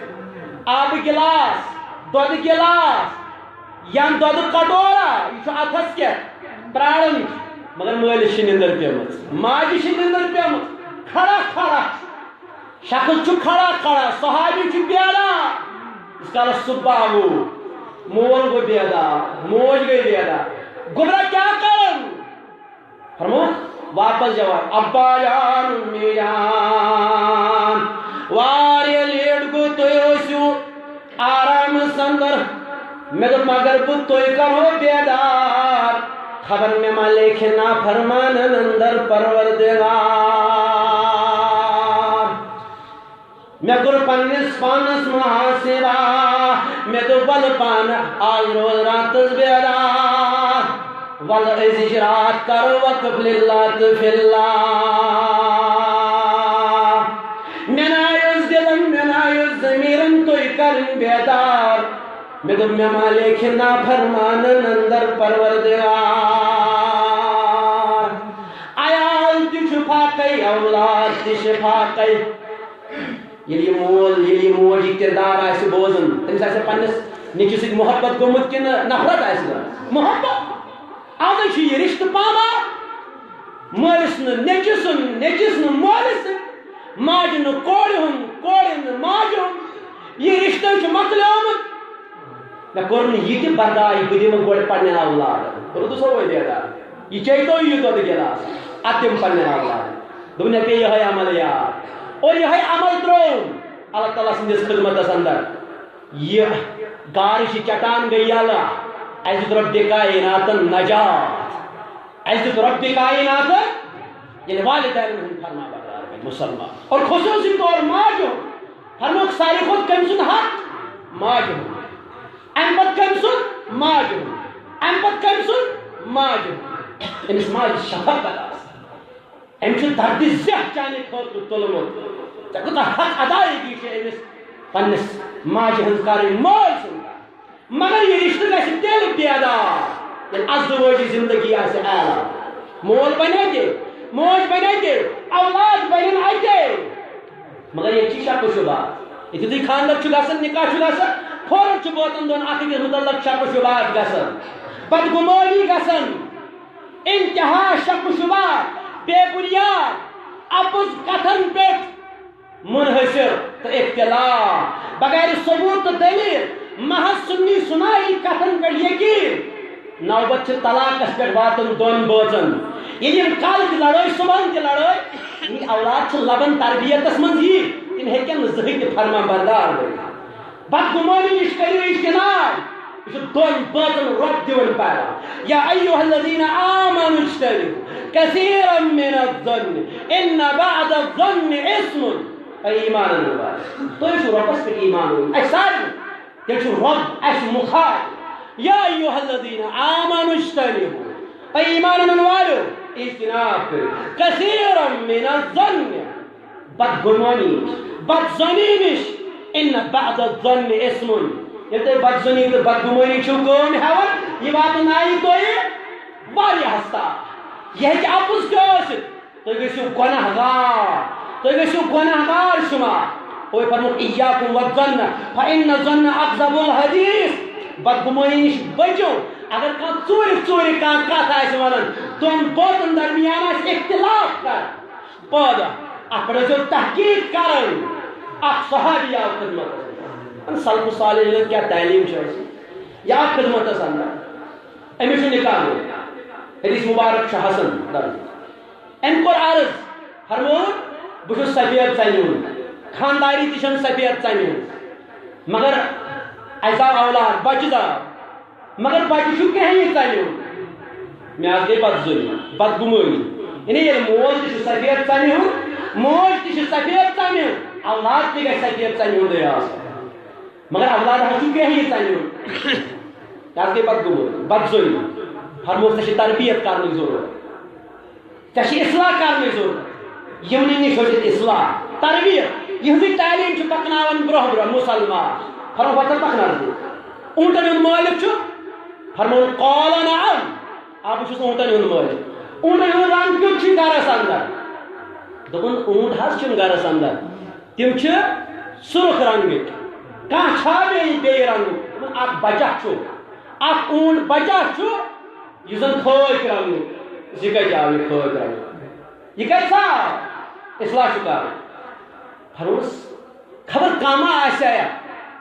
آبہٕ گِلاس، دۄدٕ گِلاس، یا دۄدٕ کٹورا، یہِ چھُ اَتھس کٮ۪تھ پراران، مگر مٲلِس چھِ نِندٕر پیمٕژ، ماجہِ چھِ نِندٕر پیمٕژ۔ کھڑا کھڑا شخص چھُ کھڑا کھڑا، صحابی چھُ بیدار۔ ییٖتِس کالس صبح گوٚو، مول گوٚو بیدار، موج گٔے بیدار۔ گوٚبرا، کیٛاہ کران؟ فرمووُکھ واپس جواب، ابا جان، امی جان، واریاہ لیٹ گوٚو، تُہۍ ٲسِو آرامس اندر۔ مےٚ دوٚپ، مگر بہٕ تُہۍ کرہو بیدار، خبر مےٚ ما لیکھِ نافرمانن اندر پروردگار۔ مےٚ کوٚر پننِس پانس محاسبہ، مےٚ دوٚپ، ولہٕ پانہٕ آز روز راتس بیدار، ولہٕ أزِچ رات کرو وقف للہ تہٕ فی اللہ۔ مےٚ نایوس دِلن، مےٚ نایوس ضمیٖرن تُہۍ کرٕنۍ بیدار۔ مےٚ دوٚپ، مےٚ ما لیکھِ نافرمانن اندر پروردگار۔ عیال تہِ چھُ فاقے، اولاد تہِ چھِ فاقے۔ ییٚلہِ یہِ مول، ییٚلہِ یہِ موج یہِ کِردار آسہِ بوزان، تٔمِس آسہِ پننِس نیٚچوِس سۭتۍ محبت گوٚمُت کِنہٕ نفرت آسہِ گٔمٕژ؟ محبت۔ آزے چھُ یہِ رِشتہٕ پامال۔ مٲلِس نہٕ نیٚچوِ سُنٛد، نیٚچوِس نہٕ مٲلِس سۭتۍ، ماجہِ نہٕ کورِ ہُنٛد، کورِ نہٕ ماجہِ ہُنٛد۔ یہِ رِشتہٕ چھُ مۄکلیومُت۔ مےٚ کوٚر نہٕ یہِ تہِ برداش، بہٕ دِمہٕ گۄڈٕ پننٮ۪ن اولادن۔ روٗدُس ہو وۄنۍ بیدار۔ یہِ چیٚیہِ تو یہِ دۄدٕ گِلاس، اتھ دِمہٕ پننٮ۪ن اولادن۔ دوٚپُن، مےٚ پیٚیہِ یِہوٚے عمل یاد۔ اور یِہوٚے عمل ترٛووُن اللہ تعالیٰ سٕنٛدِس خدمتس اندر۔ یہِ گارٕچ یہِ چٹان گٔے یلہٕ۔ اَسہِ دیُت رۄبِ کائناتن نجات۔ اَسہِ دیُت رۄبِ کائناتن، یعنی والدینن ہُنٛد فرما بردار بنہِ مسلمان۔ اور خصوٗصی طور ماجہِ ہُنٛد۔ فرمووُکھ ساروی کھۄتہٕ کٔمۍ سُنٛد حق؟ ماجہِ ہُنٛد۔ اَمہِ پتہٕ کٔمۍ سُنٛد؟ ماجہِ ہُنٛد۔ اَمہِ پتہٕ کٔمۍ سُنٛد؟ ماجہِ ہُنٛد۔ أمِس ماجہِ شفقت آسان۔ أمۍ چھُ دردِ ذہن چانہِ خٲطرٕ تُلمُت۔ ژےٚ کوٗتاہ حق ادائیگی چھِ أمِس پننِس ماجہِ ہٕنٛز کرٕنۍ، مٲلۍ سٕنٛز کرٕنۍ۔ مگر یہِ رِشتہٕ گژھِ تیٚلہِ بیدار، ییٚلہِ ازدوٲجی زندگی آسہِ اعلیٰ۔ مول بنہِ اتے، موج بنہِ اتے، اولاد بنن اتے۔ مگر ییٚتہِ چھِ شک و شبہات۔ ییٚتہِ یُتھُے خانٛدر چھُ گژھان، نکاح چھُ گژھان، فوراً چھُ بٲژن دۄن اکھ أکِس متعلق شک و شبہات گژھان، بدگمٲنی گژھان، انتہا شک و شبہات، بے بنیاد، اپُز کتھن پٮ۪ٹھ منحصر تہٕ اختلاف، بغیر ثبوت تہٕ دلیل، محض سنی سنائی کتھن پٮ۪ٹھ یقین۔ نوبت چھِ طلاقس پٮ۪ٹھ واتان دۄن بٲژن۔ ییٚلہِ یِم کالہٕ تہِ لڑٲے، صبحن تہِ لڑٲے، یِم اولاد چھِ لبن تربیتس منٛز یی، تِم ہیٚکن نہٕ زٕہٕنۍ تہِ فرما بردار بٔنِتھ۔ بدگمٲنی نِش کٔرِو اجتناب۔ یہِ چھُ دۄن بٲژن رۄب دِوان پیغام۔ یا ایھا الذین آمنوا اجتنبوا کثیرا من الظن ان بعض الظن اثم۔ اے ایمان انن وٲلۍ، تُہۍ چھِو رۄبس پٮ۪ٹھ ایمان اوٚنمُت۔ اَسہِ سارنٕے۔ تیٚلہِ چھُ رۄب اَسہِ مُخاطب۔ یا ایھا الذین آمنوا اجتنبوا۔ اے ایمان انن والو، اجتناب کٔرِو کثیرا من الظن، بدگمانی نِش، بدظنی نِش، ان بعض الظن اثم۔ ییٚلہِ تُہۍ بدظنی تہٕ بدگمٲنی چھِو کٲم ہٮ۪وان، یہِ واتنایہِ تۄہہِ واریاہس تام۔ یہِ ہیٚکہِ اَپُز تہِ ٲسِتھ، تُہۍ گٔژھِو گۄناہ گار، تُہۍ گٔژھِو گۄناہ گار شُمار۔ اوے فرمووُکھ، "ایاکم والظن فان الظن اکذب الحدیث"۔ بدگمٲنی نِش بٔچِو۔ اگر کانٛہہ ژوٗرِ ژوٗرِ کانٛہہ کتھ آسہِ ونان، دۄن بٲژن درمیان آسہِ اختلاف کران پٲدٕ، اتھ پٮ۪ٹھ ٲسۍزیو تحقیق کران۔ اکھ صحابی آو خدمتس، سلف صالحین کیٛاہ تعلیٖم چھِ اَسہِ، یہِ آو خدمتس اندر۔ أمِس چھُ نکاح گوٚمُت۔ حدیث مبارک چھُ حسن درجُک۔ أمۍ کوٚر عرض، فرمووُن، "بہٕ چھُس سفید ژَمہِ ہُنٛد، خانٛداری تہِ چھَم سفید ژَمہِ ہٕنٛز، مگر اَسہِ زاو اولاد، بچہِ زاو، مگر بچہِ چھُ کرٛہنہِ ژَمہِ ہُنٛد۔ مےٚ حظ گٔے بدظٲہی، بدگُمٲنی۔ یعنی ییٚلہِ مول تہِ چھُ سفید ژَمہِ ہُنٛد، موج تہِ چھِ سفید ژَمہِ ہُنٛد، اولاد تہِ گژھِ سفید ژَمہِ ہُنٛدُے آسُن، مگر اولاد حظ چھُ کرٛہنہِ ژَمہِ ہُنٛد۔" یہِ حظ گٔے بدگُمٲنی، بدظٲہی۔ فرمووُس، ژےٚ چھِ تربیت کرنٕچ ضروٗرت۔ ژےٚ چھِ اصلاح کرنٕچ ضروٗرت۔ یِمنٕے نِش حٲصِل اصلاح، تربیت۔ یِہٕنٛزٕے تعلیٖم چھِ پکناوان برٛونٛہہ برٛونٛہہ مُسلمان۔ فرمووُکھ، "وَلہٕ ژٕ پکناو ژٕ۔" اوٗنٛٹن ہُنٛد مٲلِک چھُ؟ فرمووُن، "قال نعم۔ آ، بہٕ چھُس اوٗنٛٹن ہُنٛد مٲلِک۔" اوٗنٛٹن ہُنٛد رنٛگ کیُتھ چھُ گرس اندر؟ دوٚپُن، اوٗنٛٹ حظ چھِنہٕ گرس اندر۔ تِم چھِ سُرخ رنٛگٕکۍ۔ کانٛہہ چھا بیٚیہِ، بیٚیہِ رنٛگُک؟ دوٚپُن، اکھ بچہ چھُ، اکھ اوٗنٛٹ بچہ چھُ، یُس زن خٲکۍ رنٛگُک۔ یہِ کتہِ آو، یہِ خٲکۍ رنٛگُک؟ یہِ کتہِ سا آو؟ اصلاح چھُ کرُن۔ فرموس، خبر کانٛہہ ما آسہِ ہا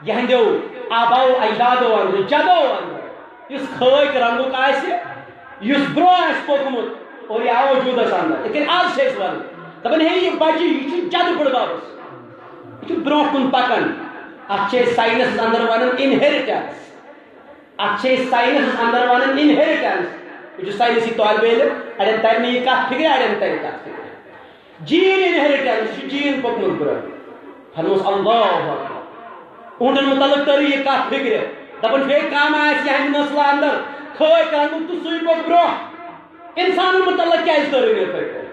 یِہنٛدیو آباو اجدادو اندر، جدو اندر، یُس خٲکۍ رنٛگُک آسہِ، یُس برٛونٛہہ آسہِ پوٚکمُت اور یہِ آو وجوٗدس اندر۔ یِتھ کٔنۍ آز چھِ أسۍ ونان، دپان، "ہے، یہِ بچہِ، یہِ چھُ جدٕ بٕڈببس، یہِ چھُ برٛونٛہہ کُن پکان۔" اتھ چھِ أسۍ ساینسس اندر ونان inheritance۔ اتھ چھِ أسۍ ساینسس اندر ونان inheritance۔ یہِ چھُ ساینسی طالب علم، اڑٮ۪ن ترِ نہٕ یہِ کتھ فکرِ، اڑٮ۪ن ترِ کتھ فکرِ۔ Gene inheritance، یہِ چھُ gene پوٚکمُت برٛونٛہہ۔ فرموس، "اللہ اکبر۔" اوٗنٛٹن متعلق تٔر یہِ کتھ فکرِ۔ دپان چھُ، ہے، کم آسہِ یِہنٛدِ نسلہٕ اندر خٲکۍ رنٛگُک تہٕ سُے پوٚک برٛونٛہہ۔ انسانن متعلق کیازِ تٔر نہٕ یِتھے پٲٹھۍ؟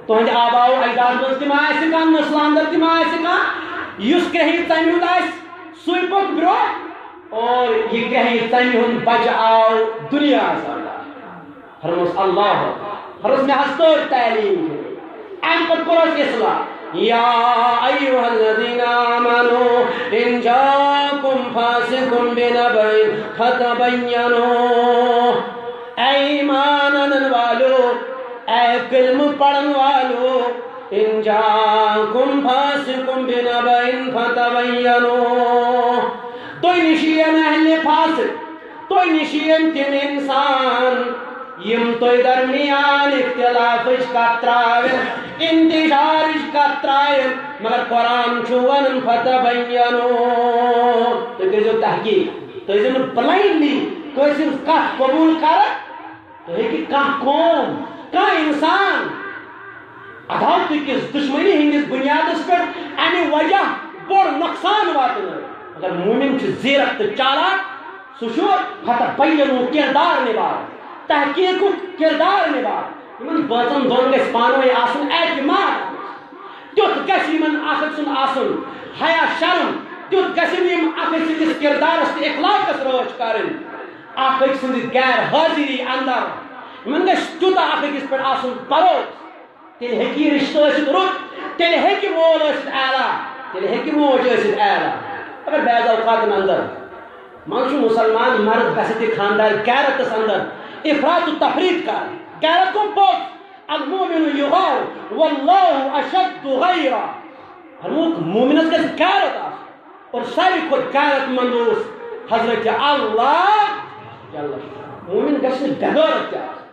تُہنٛدِ آباو اجداد منٛز تہِ ما آسہِ کانٛہہ، نسلہٕ اندر تہِ ما آسہِ کانٛہہ، یُس کرٛہنہِ ژمہِ ہُنٛد آسہِ، سُے پوٚک برٛونٛہہ، اور یہِ کرٛہنہِ ژمہِ ہُنٛد بچہٕ آو دُنیاہس اندر۔ فرموس، اللہ اکبر۔ فرموس، مےٚ حظ تٔر تعلیٖم۔ اَمہِ پتہٕ کوٚر اَسہِ اصلاح۔ یا ایھا الذین آمنوا ان جاءکم فاسق بنبأ فتبینوا۔ اے ایمان انن والو، اے کلمہٕ پرن والو، ان جاءکم فاسق بنبأ فتبینوا۔ تُہۍ نِش یِن اہل فاسق، تُہۍ نِش یِن تِم انسان، یِم تُہۍ درمیان اختلافٕچ کتھ ترٛاوَن، انتشارٕچ کتھ ترٛاوَن، مگر قرآن چھُ ونان، "فتبینوا"۔ تُہۍ کٔرۍزیو تحقیق، تُہۍ ٲسۍزیو نہٕ blindly کٲنٛسہِ ہٕنٛز کتھ قبول کران۔ تُہۍ ہیٚکہِ کانٛہہ قوم، کانٛہہ انسان عداوتہٕ کِس، دشمنی ہٕنٛدِس بنیادس پٮ۪ٹھ امہِ وجہ بوٚڑ نۄقصان واتنٲوِتھ۔ مگر مومن چھُ زیرک تہٕ چالاک، سُہ چھُ فتبینوا کردار نباوان، تحقیقُک کردار نباوان۔ یِمن بٲژن دۄن گژھِ پانہٕ ؤنۍ آسُن اعتماد، تیُتھ گژھِ یِمن اکھ أکۍ سُنٛد آسُن، حیا شرم، تیُتھ گژھن یِم اکھ أکۍ سٕنٛدِس کردارس تہٕ اخلاقس رٲچھ کرٕنۍ۔ اکھ أکۍ سٕنٛزِ غیر حٲضری اندر یِمن گژھِ تیوٗتاہ اکھ أکِس پٮ۪ٹھ آسُن بھروسہٕ۔ تیٚلہِ ہیٚکہِ یہِ رِشتہٕ ٲسِتھ رُت، تیٚلہِ ہیٚکہِ مول ٲسِتھ اعلیٰ، تیٚلہِ ہیٚکہِ موج ٲسِتھ اعلیٰ۔ مگر بعض اوقاتن اندر منٛز چھُ مُسلمان مرد گژھِ تہِ خاندار غیرتس اندر افراط و تفریط کران۔ غیرت گوٚو پوٚز، المؤمن یغار واللہ اشد غیرہ۔ فرمووُکھ، مومنس گژھِ غیرت آسُن۔ اور ساروی کھۄتہٕ غیرت مند اوس حضرت اللہ جل شانہ۔ مومن گژھِ نہٕ بے غیرت تہِ آسُن،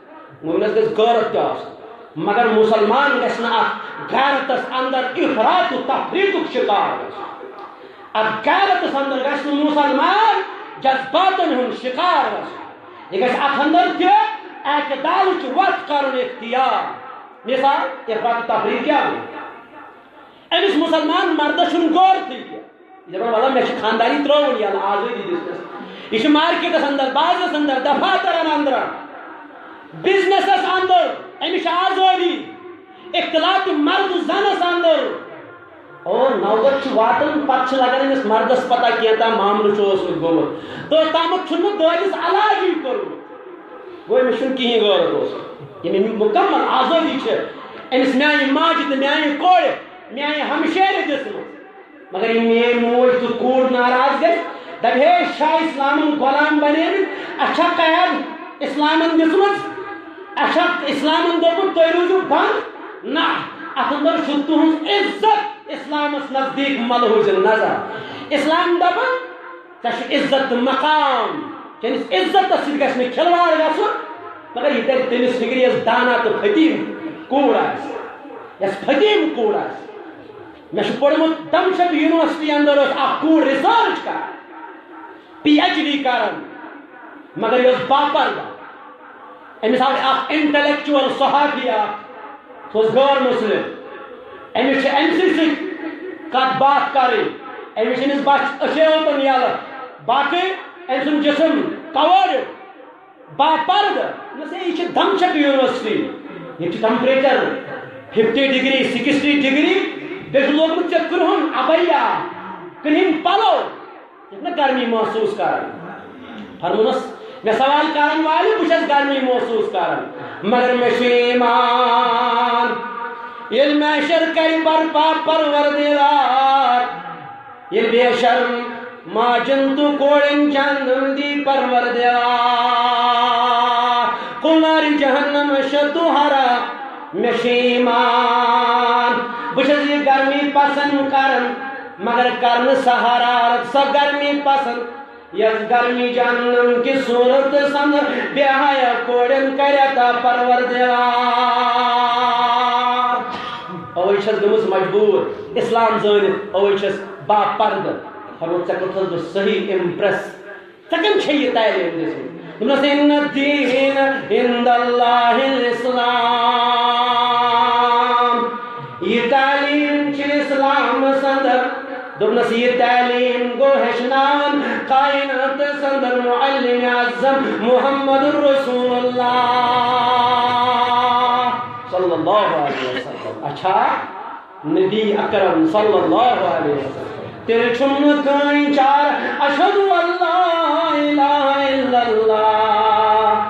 مومنس گژھِ غیرت تہِ آسُن، مگر مسلمان گژھِ نہٕ اتھ غیرتس اندر افراط و تفریطُک شکار گژھُن۔ اتھ غیرتس اندر گژھِ نہٕ مسلمان جذباتن ہُنٛد شکار گژھُن۔ یہِ گژھِ اتھ اندر تہِ اعتدالٕچ وتھ کرُن اختیار۔ مثال، افراط و تفریط کیٛاہ گوٚو؟ أمِس مسلمان مردس چھُنہٕ غٲرتھٕے کینٛہہ۔ یہِ دَپان، "وَلہٕ، مےٚ چھِ خانٛداری ترٛٲوٕن یَلہٕ، آزٲدی دِژمَس۔" یہِ چھُ مارکیٹَس اندر، بازرَس اندر، دفاترن اندر۔ بزنسس اندر أمِس چھِ آزٲدی، اختلاط مرد زنس اندر۔ اور نوبت چھِ واتان، پتہٕ چھِ لگان أمِس مردس پتہ کینٛہہ تام معاملہٕ چھُ اوسمُت گوٚمُت۔ توٚتامَتھ چھُنہٕ دٲدِس علاجٕے کوٚرمُت۔ گوٚو أمِس چھُنہٕ کِہیٖنۍ غٲرت اوسمُت۔ ییٚمہِ مُکمل آزٲدی چھِ أمِس میانہِ ماجہِ تہٕ میانہِ کورِ، میانہِ ہمشیرِ دِژمٕژ۔ مگر یہِ میٲنۍ موج تہٕ کوٗر ناراض گژھِ، دَپہِ، "ہے، شاہ اسلامن غلام بنیمٕتۍ، اَسہِ چھا قید اسلامن دِژمٕژ؟ اَسہِ چھا اسلامن دوٚپمُت، تُہۍ روٗزِو بنٛد؟" نہ، اَتھ اندر چھُ تُہنٛز عزت اسلامس نزدیٖک ملحوظ نظر۔ اسلام دَپان، ژےٚ چھُ عزت تہٕ مقام، چٲنِس عزتس سۭتۍ گژھِ نہٕ کھلواڑ گژھُن۔ مگر یہِ تَرِ تٔمِس فِکرِ، یۄس دانا تہٕ فطیٖم کوٗر آسہِ، یۄس فطیٖم کوٗر آسہِ۔ مےٚ چھُ پوٚرمُت دمشق یونیورسٹی اندر ٲس اکھ کوٗر ریسرچ کران، پی ایچ ڈی کران، مگر یہِ ٲس باپردہ۔ أمِس آو اکھ انٹلیکچوئل صحافی اکھ، سُہ اوس غٲر مسلم۔ أمِس چھِ أمۍ سٕے سۭتۍ کتھ باتھ کرٕنۍ، أمِس چھِ أمِس بس أچھے یوتن یلہٕ، باقٕے أمۍ سُنٛد جسم کوٲرِو۔ باپردٕ۔ مےٚ دوٚپمَس، "ہے، یہِ چھِ دمشق یونیورسٹی، ییٚتہِ چھِ temperature fifty degree, sixty degree, بیٚیہِ چھُ لوگمُت ژےٚ کرٛہُن عبایا، کرٛہِنۍ پلو، ژٕ چھَکھ نہ گرمی محسوٗس کران؟" فرموٗنَس، "مےٚ سوال کرن والہِ، بہٕ چھَس گرمی محسوٗس کران، مگر مےٚ چھُ ایمان، ییٚلہِ محشر کرِ برپا پروردگار، ییٚلہِ بے شرم ماجن تہٕ کورٮ۪ن جہنم دی پروردگار، قُل نارِ جہنم اشد حرا، مےٚ چھُ ایمان، بہٕ چھَس یہِ گرمی پسند کران، مگر کرنہٕ سۄ حرارت، سۄ گرمی پسند، یۄس گرمی جہنم کہِ صورتس اندر بے حیا کورٮ۪ن کرِ عطا پروردگار۔ اوے چھَس گٔمٕژ مجبوٗر اسلام زٲنِتھ، اوے چھَس باپردٕ۔" فرموو، "ژےٚ کوٚرتھَس بہٕ صحیح امپریس، ژےٚ کٔمۍ چھےٚ یہِ تعلیٖم دِژمٕژ؟" دوٚپنَس، "ان الدین عند اللہ الاسلام۔" یہِ تعلیٖم چھِ اسلامس اندر۔ دوٚپنَس، یہِ تعلیٖم گوٚو ہیٚچھناوان کائناتس اندر معلم اعظم محمد رسول اللہ صلی اللہ علیہ وسلم۔ اچھا، نبی اکرم صلی اللہ علیہ وسلم۔ تیٚلہِ چھُم نہٕ کٕہٕنۍ چارٕ۔ اشہد ان لا الہ الا اللہ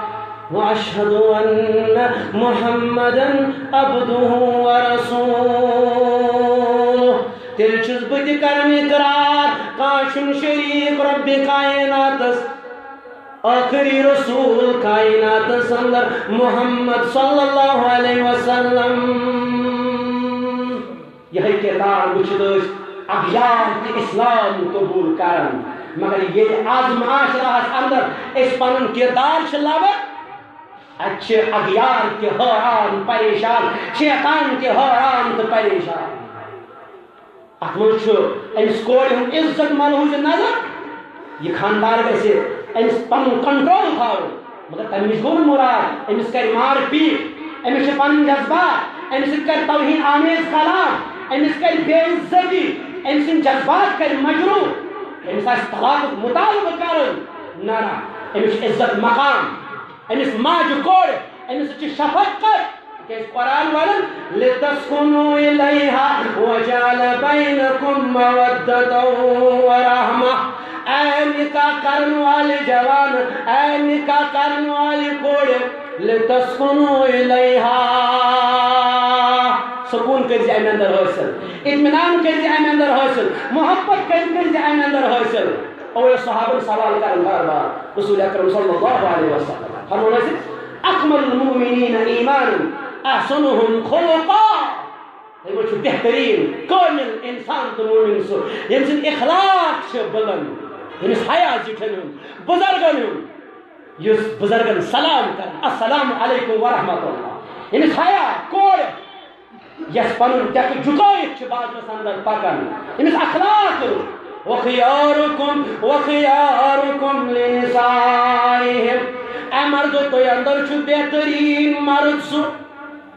و اشہد ان محمدا عبدہ و رسولہ۔ تیٚلہِ چھُس بہٕ تہِ کران اقرار، کانٛہہ چھُنہٕ شریٖک رۄبِ کائناتس، ٲخری رسول کائناتس اندر محمد صلی اللہ علیہ وسلم۔ یہے کردار وچھِتھ ٲسۍ اغیار تہِ اسلام قبول کران، مگر ییٚلہِ از معاشرہس اندر أسۍ پنُن کردار چھِ لبان، اتہِ چھِ اغیار تہِ حیران پریشان، شیطان تہِ حیران تہٕ پریشان۔ اتھ منٛز چھُ أمِس کورِ ہُنٛد عزت ملحوظ نظر۔ یہِ خانٛدار گژھِ أمِس پنُن کنٹرول تھاوُن، مگر تمہِ نِش گوٚو نہٕ مُراد۔ أمِس کرِ مار پیٖٹ، أمِس چھِ پنٕنۍ جذبات، أمِس سۭتۍ کرِ توہین آمیز کلام، أمِس کرِ بے عزتی، أمۍ سٕنٛدۍ جذبات کرِ مجروح، أمِس آسہِ طلاقُک مطالبہٕ کرُن۔ نہ، نہ، أمِس چھُ عزت مقام، أمِس ماجہِ کورِ، أمِس سۭتۍ چھِ شفقت۔ تِکیٛازِ قرآن وَنان، "لِتَسْكُنُوا إِلَيْهَا وَجَعَلَ بَيْنَكُمْ مَوَدَّةً وَرَحْمَةً۔" اے نکاح کرن والہِ جوان، اے نکاح کرن والہِ کورِ، "لِتَسْكُنُوا إِلَيْهَا۔" سکون کٔرزِ امہِ اندر حٲصِل، اطمینان کٔرزِ امہِ اندر حٲصِل، محبت کٔرزِ امہِ اندر حٲصِل۔ اوے صحابن سوال کران بار بار رسول اکرم صلی اللہ علیہ وسلم۔ فرموو اسہِ، "اکمل المؤمنین ایمانا احسنهم خلقا۔" تِمو چھُ بہتریٖن کٲمِل اِنسان تہٕ مومِن سُہ، ییٚمہِ سُنٛد اخلاق چھُ بُلنٛد، ییٚمِس حیا زِٹھٮ۪ن ہُنٛد، بُزرگن ہُنٛد، یُس بُزرگن سلام کران، "السلام علیکم ورحمۃ اللہ"، ییٚمِس حیا کورِ، یۄس پنُن ٹیٚکہٕ جُکٲیِتھ چھِ بازرس اندر پکان، ییٚمِس اخلاق رُت، "وخیارکم، وخیارکم لنسائہم"، اے مردو، تُہۍ اندر چھُ بہتریٖن مرد سُہ،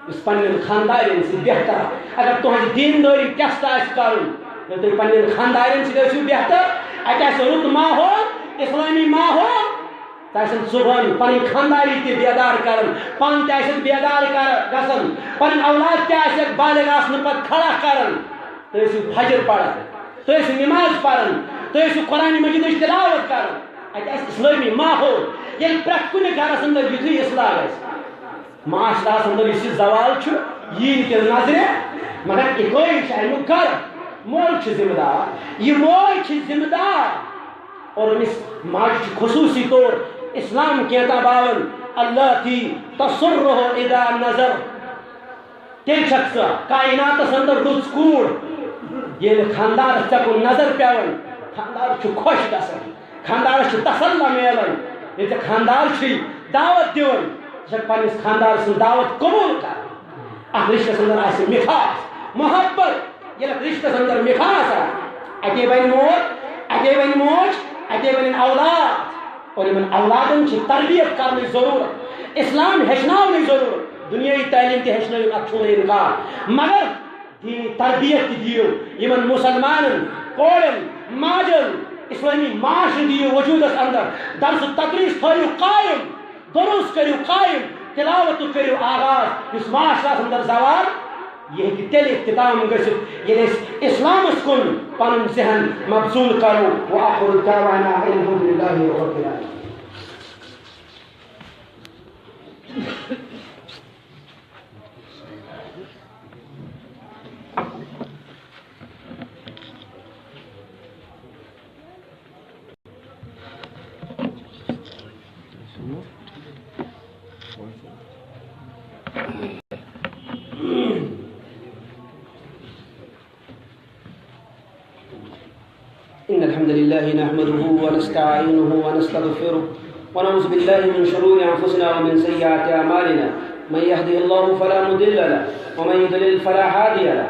یُس پننٮ۪ن خاندارٮ۪ن سۭتۍ بہتر۔ اگر تُہنٛزِ دیندٲری ٹیسٹ آسہِ کرُن، ییٚلہِ تُہۍ پننٮ۪ن خاندارٮ۪ن سۭتۍ ٲسِو بہتر، اتہِ آسہِ رُت ماحول، اسلٲمی ماحول، تۄہہِ آسن صُبحن پنٕنۍ خانٛداری تہِ بیدار کران، پانہٕ تہِ آسن بیدار کر-، گژھان، پنٕنۍ اولاد تہِ آسن بالغ آسنہٕ پتہٕ کھڑا کران۔ تُہۍ ٲسِو فجر پران، تُہۍ ٲسِو نماز پران، تُہۍ ٲسِو قرآن مجیدٕچ تلاوت کران۔ اتہِ آسہِ اسلٲمی ماحول۔ ییٚلہِ پرٛٮ۪تھ کُنہِ گرس اندر یُتھُے اصلاح گژھِ، معاشرس اندر یُس یہِ زوال چھُ، یی نہٕ تیٚلہِ نظرِ، مگر اِکوے چھِ اَمیُک گرٕ۔ مول چھُ ذمہٕ دار، یہِ موج چھِ ذمہٕ دار۔ اور أمِس ماجہِ چھُ خصوٗصی طور اسلام کینٛہہ تام باوان، "اللاتی تسرہ اذا نظر"۔ تیٚلہِ چھکھ ژٕ کائناتس اندر رٕژ کوٗر۔ ییٚلہِ خاندارس ژےٚ کُن نظر پٮ۪وان، خاندار چھُ خۄش گژھان، خاندارس چھُ تسلا میلان۔ ییٚلہِ ژےٚ خاندار چھُے دعوت دِوان، ژٕ چھکھ پننِس خاندار سٕنٛز دعوت قبوٗل کران۔ اتھ رشتس اندر آسہِ مِٹھاس، محبت۔ ییٚلہِ اتھ رشتس اندر مِٹھاس آسہِ، اتے بنہِ مول، اتے بنہِ موج، اتے بنن اولاد۔ اور یِمن اولادن چھِ تربیت کرنٕچ ضروٗرت، اسلام ہیٚچھناونٕچ ضروٗرت۔ دُنیٲیی تعلیٖم تہِ ہیٚچھنٲیِو، اتھ چھُنہٕ انکار، مگر دینی تربیت تہِ دِیِو یِمن مسلمانن، کورٮ۪ن، ماجن۔ اسلٲمی معاشرٕ دِیِو وجوٗدس اندر، درس و تدریس تھٲیِو قائم، دروس کٔرِو قائم، تلاوتُک کٔرِو آغاز۔ یُس معاشرس اندر زوال، یہِ ہیٚکہِ تیٚلہِ اختتام گٔژھِتھ، ییٚلہِ أسۍ اسلامس کُن پنُن ذہن مبذول کرو۔ وآخر دعوانا ان الحمد للہ رب العالمین۔ إن الحمد لله نحمده ونستعينه ونستغفره ونعوذ بالله من شرور أنفسنا ومن سيئات أعمالنا. من يهده الله فلا مضل له ومن يضلل فلا هادي له.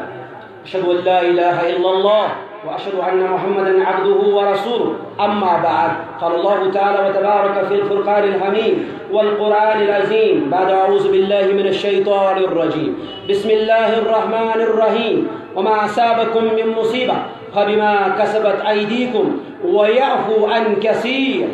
أشهد أن لا إله إلا الله وأشهد أن محمدا عبده ورسوله. أما بعد، قال الله تعالى وتبارك في الفرقان الحميد والقرآن العظيم بعد أعوذ بالله من الشيطان الرجيم. بسم الله الرحمن الرحيم. وما أصابكم من مصيبة فبما كسبت أيديكم ويعفو عن كثير.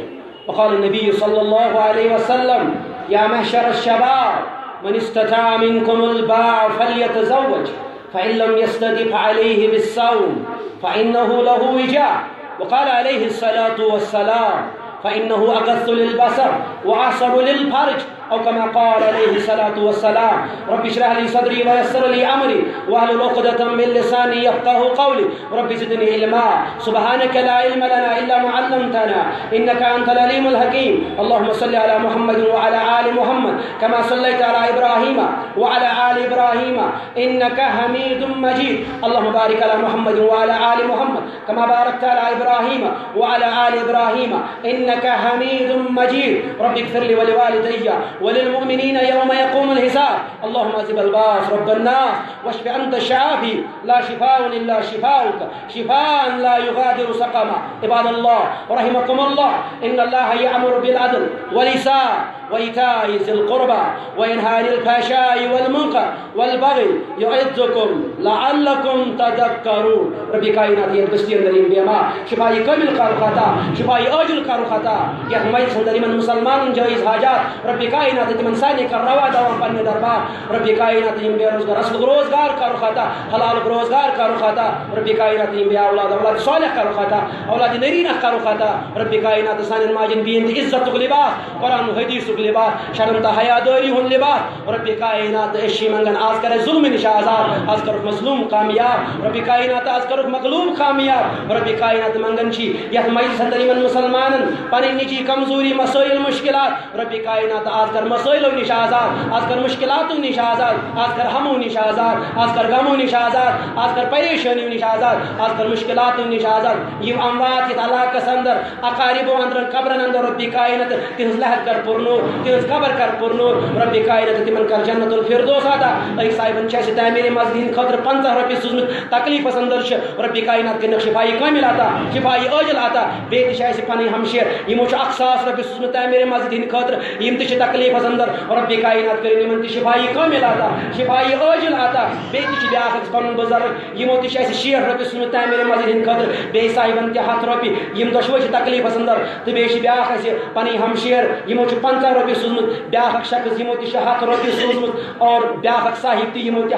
وقال النبي صلى الله عليه وسلم: يا معشر الشباب، من استطاع منكم الباءة فليتزوج، فإن لم يستطع فعليه بالصوم، فإنه له وجاء. وقال عليه الصلاة والسلام: فإنه أغض للبصر وأحصن للفرج، أو كما قال عليه الصلاة والسلام. رب اشرح لي صدري ويسر لي أمري واحلل عقدة من لساني يفقهوا قولي. رب زدني علما. سبحانك لا علم لنا إلا ما علمتنا إنك أنت العليم الحكيم. اللهم صل على محمد وعلى آل محمد كما صليت على إبراهيم وعلى آل إبراهيم إنك حميد مجيد. اللهم بارك على محمد وعلى آل محمد كما باركت على إبراهيم وعلى آل إبراهيم إنك حميد مجيد. رب اغفر لي ولوالدي وللمؤمنين يوم يقوم الحساب. اللهم أذهب الباس رب الناس واشف أنت الشافي لا شفاء إلا شفاؤك شفاء لا يغادر سقما. عباد الله، رحمكم الله، إن الله يأمر بالعدل والإحسان وإيتاء ذي القربى وينهى عن الفحشاء والمنكر والبغي يعظكم لعلكم تذكرون. رب کائنات، یتھ بستی اندر یِم بیمار شفای کامل کرُکھ عطا، شفای عاجل کرُکھ عطا۔ یتھ مجلس اندر یِمن مسلمانن جائز حاجات، رب کائنات، تِمن سارنٕے کر روا دوا پننہِ دربار۔ رب کائنات، یِم بے روزگار، اصلُک روزگار کرُکھ عطا، حلالُک روزگار کرُکھ عطا۔ رب کائنات، یِم بے اولاد، اولاد صالح کرُکھ عطا، اولاد نرینہ کرُکھ عطا۔ رب کائنات، سانٮ۪ن ماجن بیٖن تہِ عزتُک لباس، قرآن و حدیثُک لباس، شرم تہٕ حیادٲری ہُنٛد لباس۔ رب کائنات، أسۍ چھِ منگان، آز کر اَسہِ ظلمہٕ نِش آزاد، آز کرُکھ مظلوم کامیاب۔ رب کائنات، آز کرُکھ مغلوب کامیاب۔ رب کائنات، منگان چھِ یتھ مجلس اندر یِمن مسلمانن پنٕنۍ نجی کمزوری، مسائل، مشکلات، رب کائنات، آز کر مسائلو نِش آزاد، آز کر مشکلاتو نِش آزاد، آز کر ہمو نِش آزاد، آز کر غمو نِش آزاد، آز کر پریشانیو نِش آزاد، آز کر مشکلاتو نِش آزاد۔ یِم اموات یتھ علاقس اندر اقاربو اندرن قبرن اندر، رب کائنات، تہنٛز لہد کر پُرنور، تہنٛز قبر کر پُرنور۔ رب کائنات، تِمن کر جنت الفردوس عطا۔ أکۍ صاحبن چھِ اسہِ تعمیٖرِ مسجد ہٕنٛدِ خٲطرٕ پنٛژاہ رۄپیہِ سوٗزمٕتۍ، تکلیفس اندر چھِ۔ رب کائنات، کٔرنکھ شفای کامل عطا، شفای عاجل عطا۔ بیٚیہِ تہِ چھِ اسہِ پنٕنۍ ہمشیر یِمو چھُ اکھ ساس رۄپیہِ سوٗزمُت تعمیٖرِ مسجد ہِنٛدِ خٲطرٕ۔ یِم تہِ چھِ تکلیٖف اندر۔ رب کائنات کٔرِنۍ یِمن تہِ شفای کامل عطا، شفای عاجل عطا۔ بیٚیہِ تہِ چھِ بیٛاکھ اَسہِ پنُن بُزرگ، یِمو تہِ چھِ اَسہِ شیٹھ رۄپیہِ سوٗزمُت تعمیٖرِ مسجد ہِنٛدِ خٲطرٕ، بیٚیہِ صاحبن تہِ ہتھ رۄپیہِ۔ یِم دۄشوے چھِ تکلیٖفس اندر۔ تہٕ بیٚیہِ چھِ بیٛاکھ اَسہِ پنٕنۍ ہمشیر، یِمو چھُ پنٛژاہ رۄپیہِ سوٗزمُت۔ بیٛاکھ اکھ شخص، یِمو تہِ چھِ ہتھ رۄپیہِ سوٗزمُت۔ اور بیٛاکھ اکھ صاحب تہِ، یِمو تہِ